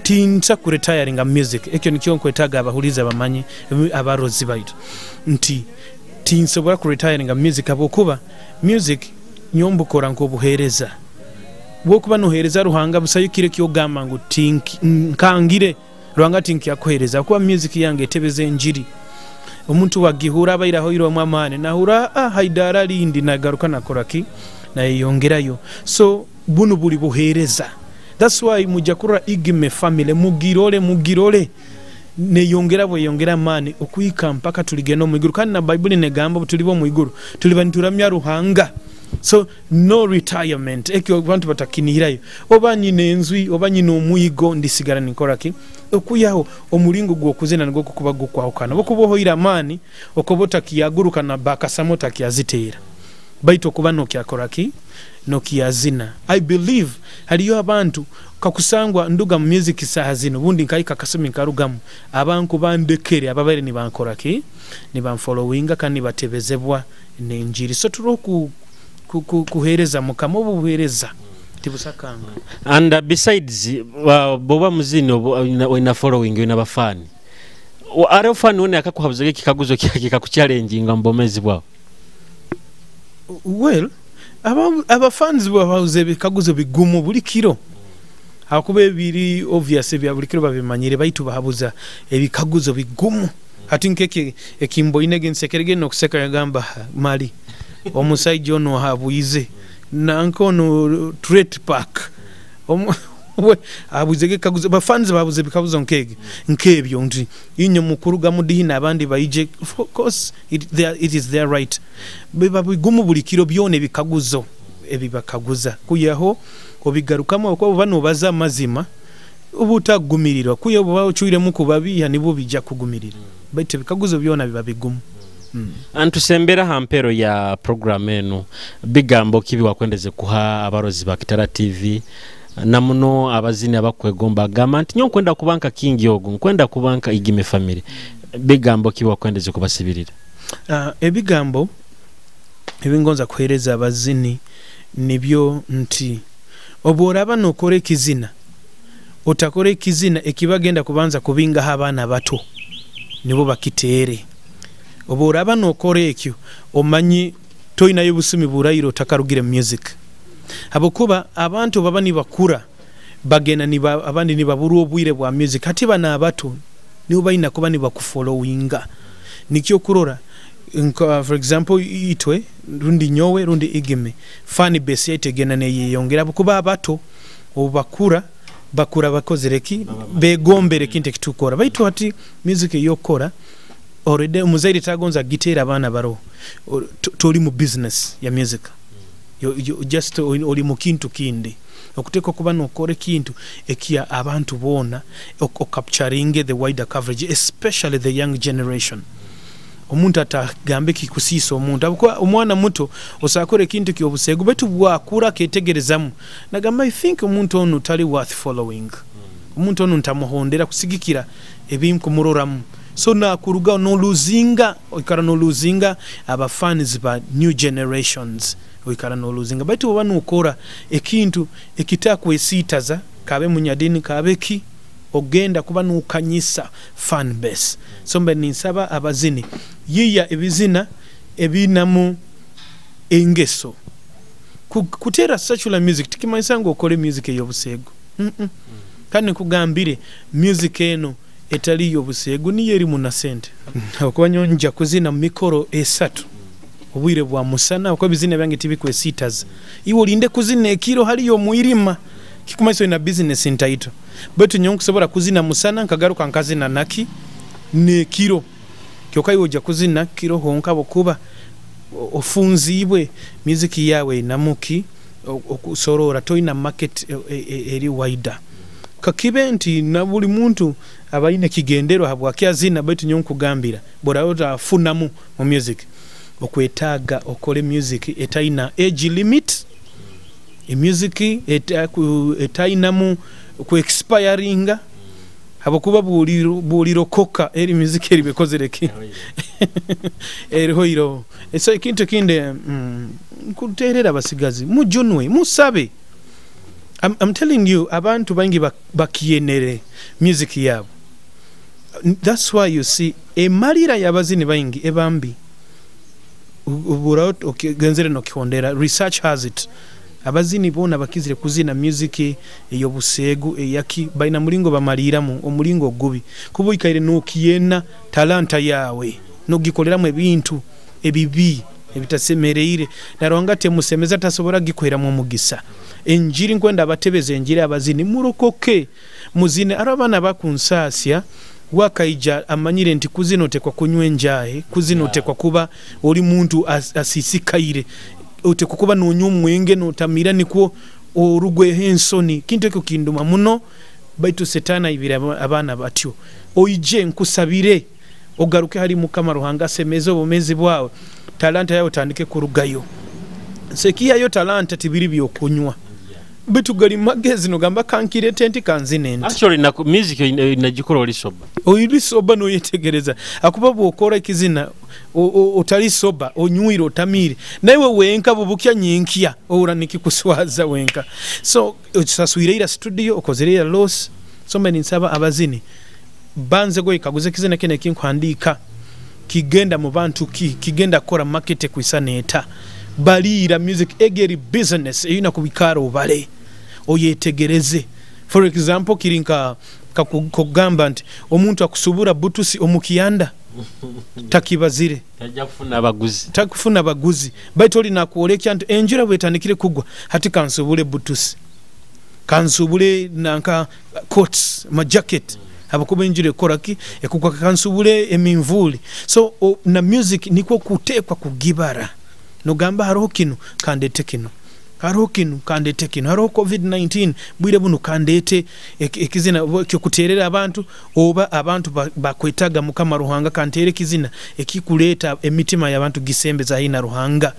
tinsa ku retiringa music, ekyo nikyo nkwetaaga abahuliza bamanye abarozi baitu nti tinsobola ku retiringa music, habwokuba music nyombukora nk'obuheereza bwokuba noheereza Ruhanga busayo kire kyogamba ngu nkangire Ruhanga tinkiyakuheereza, kuba music yange etebeza enjiri. Omuntu wagihura abairaho iromwe amaani nahura haidara lindi nagaruka nakora ki nayeyongerayo. So bunu buli buheereza. That's why mujja kurora Igime family mugirole neyongera bweyongera amaani okuhika mpaka tuligenda omu iguru. Kandi na Bible negamba tuliba omu iguru tuliba nituramya Ruhanga. So no retirement, ekyo abantu batakinihirayo. Oba nyine enzwi oba nyine omwigo ndisigara nikora ki okuyaho omulingo gwokuzina nigwo kukuba gukwahukana bokubohoira amaani okoba otakiyaguruka na bakasamo otakiyaziteera baitu okuba nokyakora ki nokiyazina. I believe haliyo abantu kakusangwa nduga mu music saha zino bundi nkaika kasumi nkarugamu abantu bandekere ababaire nibankora ki nibanfollowinga kandi nibatebezebwa nenjiri. So turi kuhereza Mukama obuhereza tibusakanga. And besides boba muzini oina following oina bafani are fan wone akakuhabuza ekikaguzo kikakuchallenginga mbomezi bwao? Well, abafans babuze ebikaguzo bigumu buli kiro, hakuba ebiri obvious bya buli kiro babimanyire, baitu bahabuza ebikaguzo bigumu. Hati nkeke ekimboine gensekerege nokuseka yagamba mali omusajja ono habuize nanko ono trade park Abuze ekikaguzo, bafans babuze ebikaguzo nk'ebyo nk'ebyo nti inywe mukuruga mudihina abandi baije. Of course it is their right. Biba bigumu buli kiro byona ebikaguzo ebibakaguza kuyaho obigarukamu, okuba oba nobaza amazima obutakugumirirwa, kuya oba ocwiremu kubabiiha nibwo bijja kugumirira, baitu ebikaguzo byona biba bigumu. Antusembera ha mpero ya program enu, bigambo kibi wakwendeze kuha abarozi ba Kitara TV na muno abazini abakwegomba agamba nti nyo nkwenda kubanka King Ogu, nkwenda kubanka Igime Family, bigambo kibi wakwendeze kubasibirira? Ebigambo ebingonza kuhereza abazini nibyo nti obworaba nokora ekizina, otakora ekizina ekibagenda kubanza kubingaho abaana bato nibo bakitere. Obworaba nokora ekyo omanyi toyinayo busumi burairo otakarugire music, habwokuba abantu baba nibakura bagenda abandi nibaburwa obwire bwa music. Hati bana abato nibo balina kuba nibakufollowinga. Nikyo kurora nka for example itwe rundi nyowe rundi Igime, fan base yaitu egenda neyeyongera kuba abato obakura bakura bakozere ki begombere kintu ekitukora. Baitu hati music eyokora already omuzaire tagonza gitera abaana baro, toli mu business ya music, you just oli mu kintu kindi. Okuteeka kuba nokora ekintu ekia abantu boona okapturinge the wider coverage, especially the young generation. Omuntu atagambe kikusiisa omuntu, habwokuba omwana muto osakora ekintu ky'obuseegu, baitu bwakura ketegerezamu nagamba I think omuntu onu tali worth following, omuntu onu ntamuhondera kusigikira ebinkumururamu. So nakuruga noluzinga, oikara noluzinga abafans ba new generations, oikara noluzinga. Baitu oba nokora ekintu ekitakwesiitaza, kabe munyadini kabe ki, ogenda kuba nokanyisa fan base. So mbe ninsaba abazini yiya ebizina ebinamu engeso. Kutera secular music tikimanyisa ngu okore music ey'obuseegu. Kandi nkugambire music eno etali y'obuseegu niyo erimu na sente. Okuba nyo nja kuzina mu mikoro esatu obwire bwa musana, okuba ebizina byange tibikwesiitaza. Iwe olinde kuzina ekiro haliyo omwirima, kikumanyisa olina business ntaito. Baitu nyo nkusobola kuzina musana nkagaruka nkazina naki nekiro. Kyokka iwe ojja kuzina kiro honka habwokuba ofunziibwe music yawe enamuki okusorora, toyina market eri wider. Kakibe nti na buli muntu abalina ekigenderwa habwaki azina, baitu nyo nkugambira bw'oraba otafunamu mu music, okwetaaga okole music etayina age limit, music etayinamu ku expiringa, habwokuba bw'olirokoka eri music eri bekozere ki eriho iro. So ekintu ekindi nkuterera abasigazi mujunwe musabe. I'm telling you abantu bangi bakiyenere music yabo. That's why you see emalira y'abazini baingi ebambi ubura okigenzere no kihondera. Research has it abazini bona bakizire kuzina music ey'obuseegu eyaki balina mulingo bamaliramu omulingo gubi, kuba oikaire n'okiyena talanta yawe nogikoleramu ebintu ebibi ebitasemereire, na Ruhanga temusemeza tasobora gikuheramu omugisa. Enjiri nkwenda abatebeze enjiri abazini murokoke muzine. Aro abaana bakunsasya wakaija amanyire nti kuzina otekwa kunywa enjahe, kuzina otekwa kuba oli muntu asisikaire, otekwa kuba nonywa omwenge notamira nikwo orugweho ensoni. Kintu ekyo kinduma muno, baitu setana ibira abaana batyo. Oije nkusabire ogaruke hari Mukama Ruhanga asemeze obumezi bwawe, talanta yawe otandike kurugayo. Sekiyayo talanta tibiri byokunywa, bitu gali magezi nogamba kankirete nti kanzine nti. Actually na music inagikora oli soba. Oli soba noyetegereza. Akuba bwokora ekizina otali soba, onywire otamire. Nawe wenka bubukya nyinkia ora nikikuswaza wenka. So osaswire ira studio okozere ira loss. So mbe ninsaba abazini banze go ikaguze kizina kene kinkuhandika kigenda mu bantu kigenda kora market kuisaneta. Balira music egeri business eyina kubikara obale oyetegereze. For example kirinka kugamba nti omuntu akusubura butusi omukiyanda takibazire tajja kufuna abaguzi, takufuna abaguzi, baitu oli nakwolekya nti enjura bwetandikire kugwa hati kansubule butusi. Kansubule nanka coats, majacket, habwokuba enjura ekora ki, ekugwa. Kansubule eminvuuli. So na music nikwo kuteekwa kugibara, nogamba haroho kinu kandete kinu, haroho kinu kandete kinu, haroho COVID-19 bwire bunu kandete ekizina kyokuterera abantu, oba abantu bakwetaga Mukama Ruhanga, kantere ekizina ekikuleeta emitima y'abantu gisembeza haihi na Ruhanga.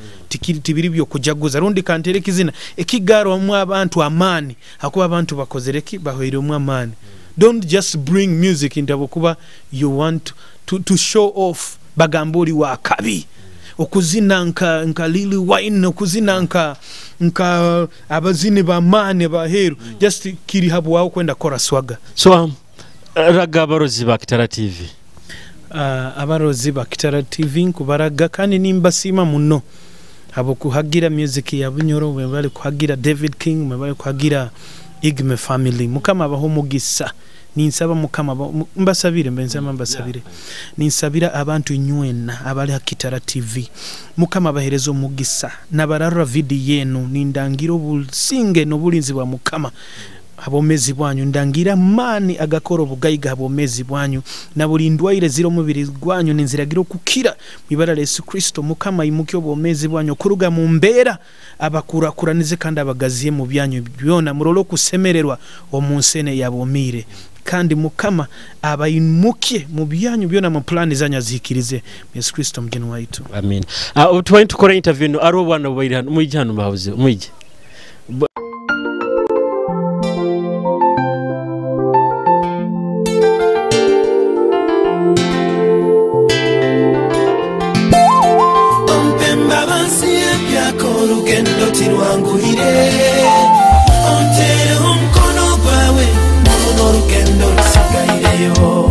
Tibiri byokujaguza, rundi kantere ekizina ekigarwamu abantu amaani, hakuba abantu bakozere ki, bahweiremu amaani. Don't just bring music nti habwokuba you want to show off, bagamba oli wakabi, okuzina nka Lil Wayne, okuzina nka abazini b'amaani baheru, just kiri habwawe kwenda kora swaga. So raga abarozi ba Kitara TV. Abarozi ba Kitara TV nkubaraga kandi nimbasiima muno habwokuhagira music ya Bunyoro, bali kuhagira David King, bali kuhagira Igme family. Mukama abaho omugisa. Ninsaba Mukama mbasabire, mbensaba mbasabire. Ninsabira abantu inywena abali ha Kitara TV, Mukama abahereza omugisa. Nabararura video yenu, nindangira obusinge n'obulinzi bwa Mukama habomezi bwanyu, ndangira amaani agakora obugaiga habomezi bwanyu, na buli ndwaire ziri omubiri gwanyu ninziragira okukira mu ibara lya Yesu Kristo. Mukama imuke obwomezi bwanyu okuruga mu mbeera, abakurakuranize kandi abagaziye mu byanyu byona, murole okusemererwa omu nsi eno eyabomiire, kandi Mukama abaimuke mu byanyu byona, mu plani zanyu azihikirize. Yesu Kristo mugeni waitu. Amin. Twali tukora interview no ari obwana bubaire hano, mwije hano babuze, mwije. Olugendo tirwanguhire, ontereho omukono gwawe, muruno olugendo rusigaireyo.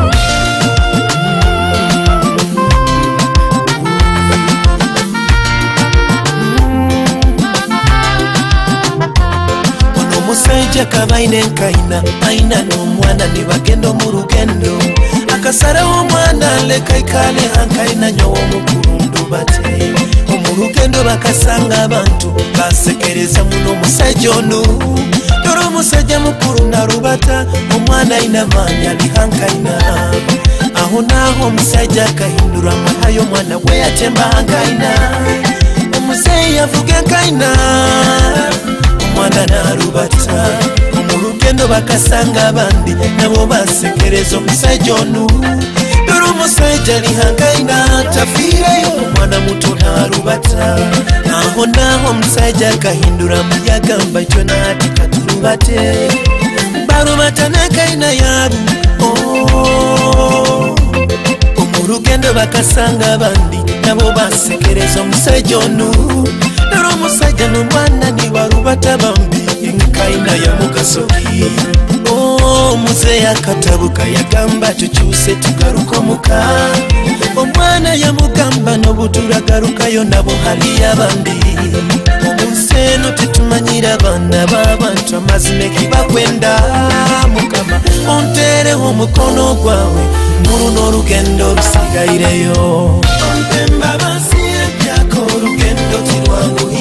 Ono omusajja kabaine enkaina, aina n'omwana nibagenda omu rugendo, akasaraho omwana leka ikale hankaina nyowe omukuru ndubate. Omurugendo bakasanga abantu basekereza muno omusajja ono, dore omusajja mukuru narubata, omwana aina maanyi ali hankaina. Aho naho omusajja akahindura amahayo, omwana we yatemba hankaina, omuzeeyi yavuga enkaina, omwana narubata. Omurugendo bakasanga abandi nabo basekereza omusajja ono, dore omusajja ali hankaina tafiireyo, omwana muto narubata. Aho naho omusajja akahindura muyagamba itwe nati katurubate, barubata n'enkaina yaabo. Omurugendo bakasanga abandi nabo basekereza omusajja ono, dore omusajja n'omwana nibarubata bambi enkaina ya mugasoki. Omuzeeyi akatabuka yagamba tukyuse tugaruke omuka, omwana yamugamba n'obuturagarukayo nabo hali abandi. Omunsi eno tetumanyira abaana b'abantu amazima ekibakwenda. Mukama onteereho omukono gwawe, muruno olugendo rusigaireyo. Ompemba bansi ebyaka olugendo tirwanguhire.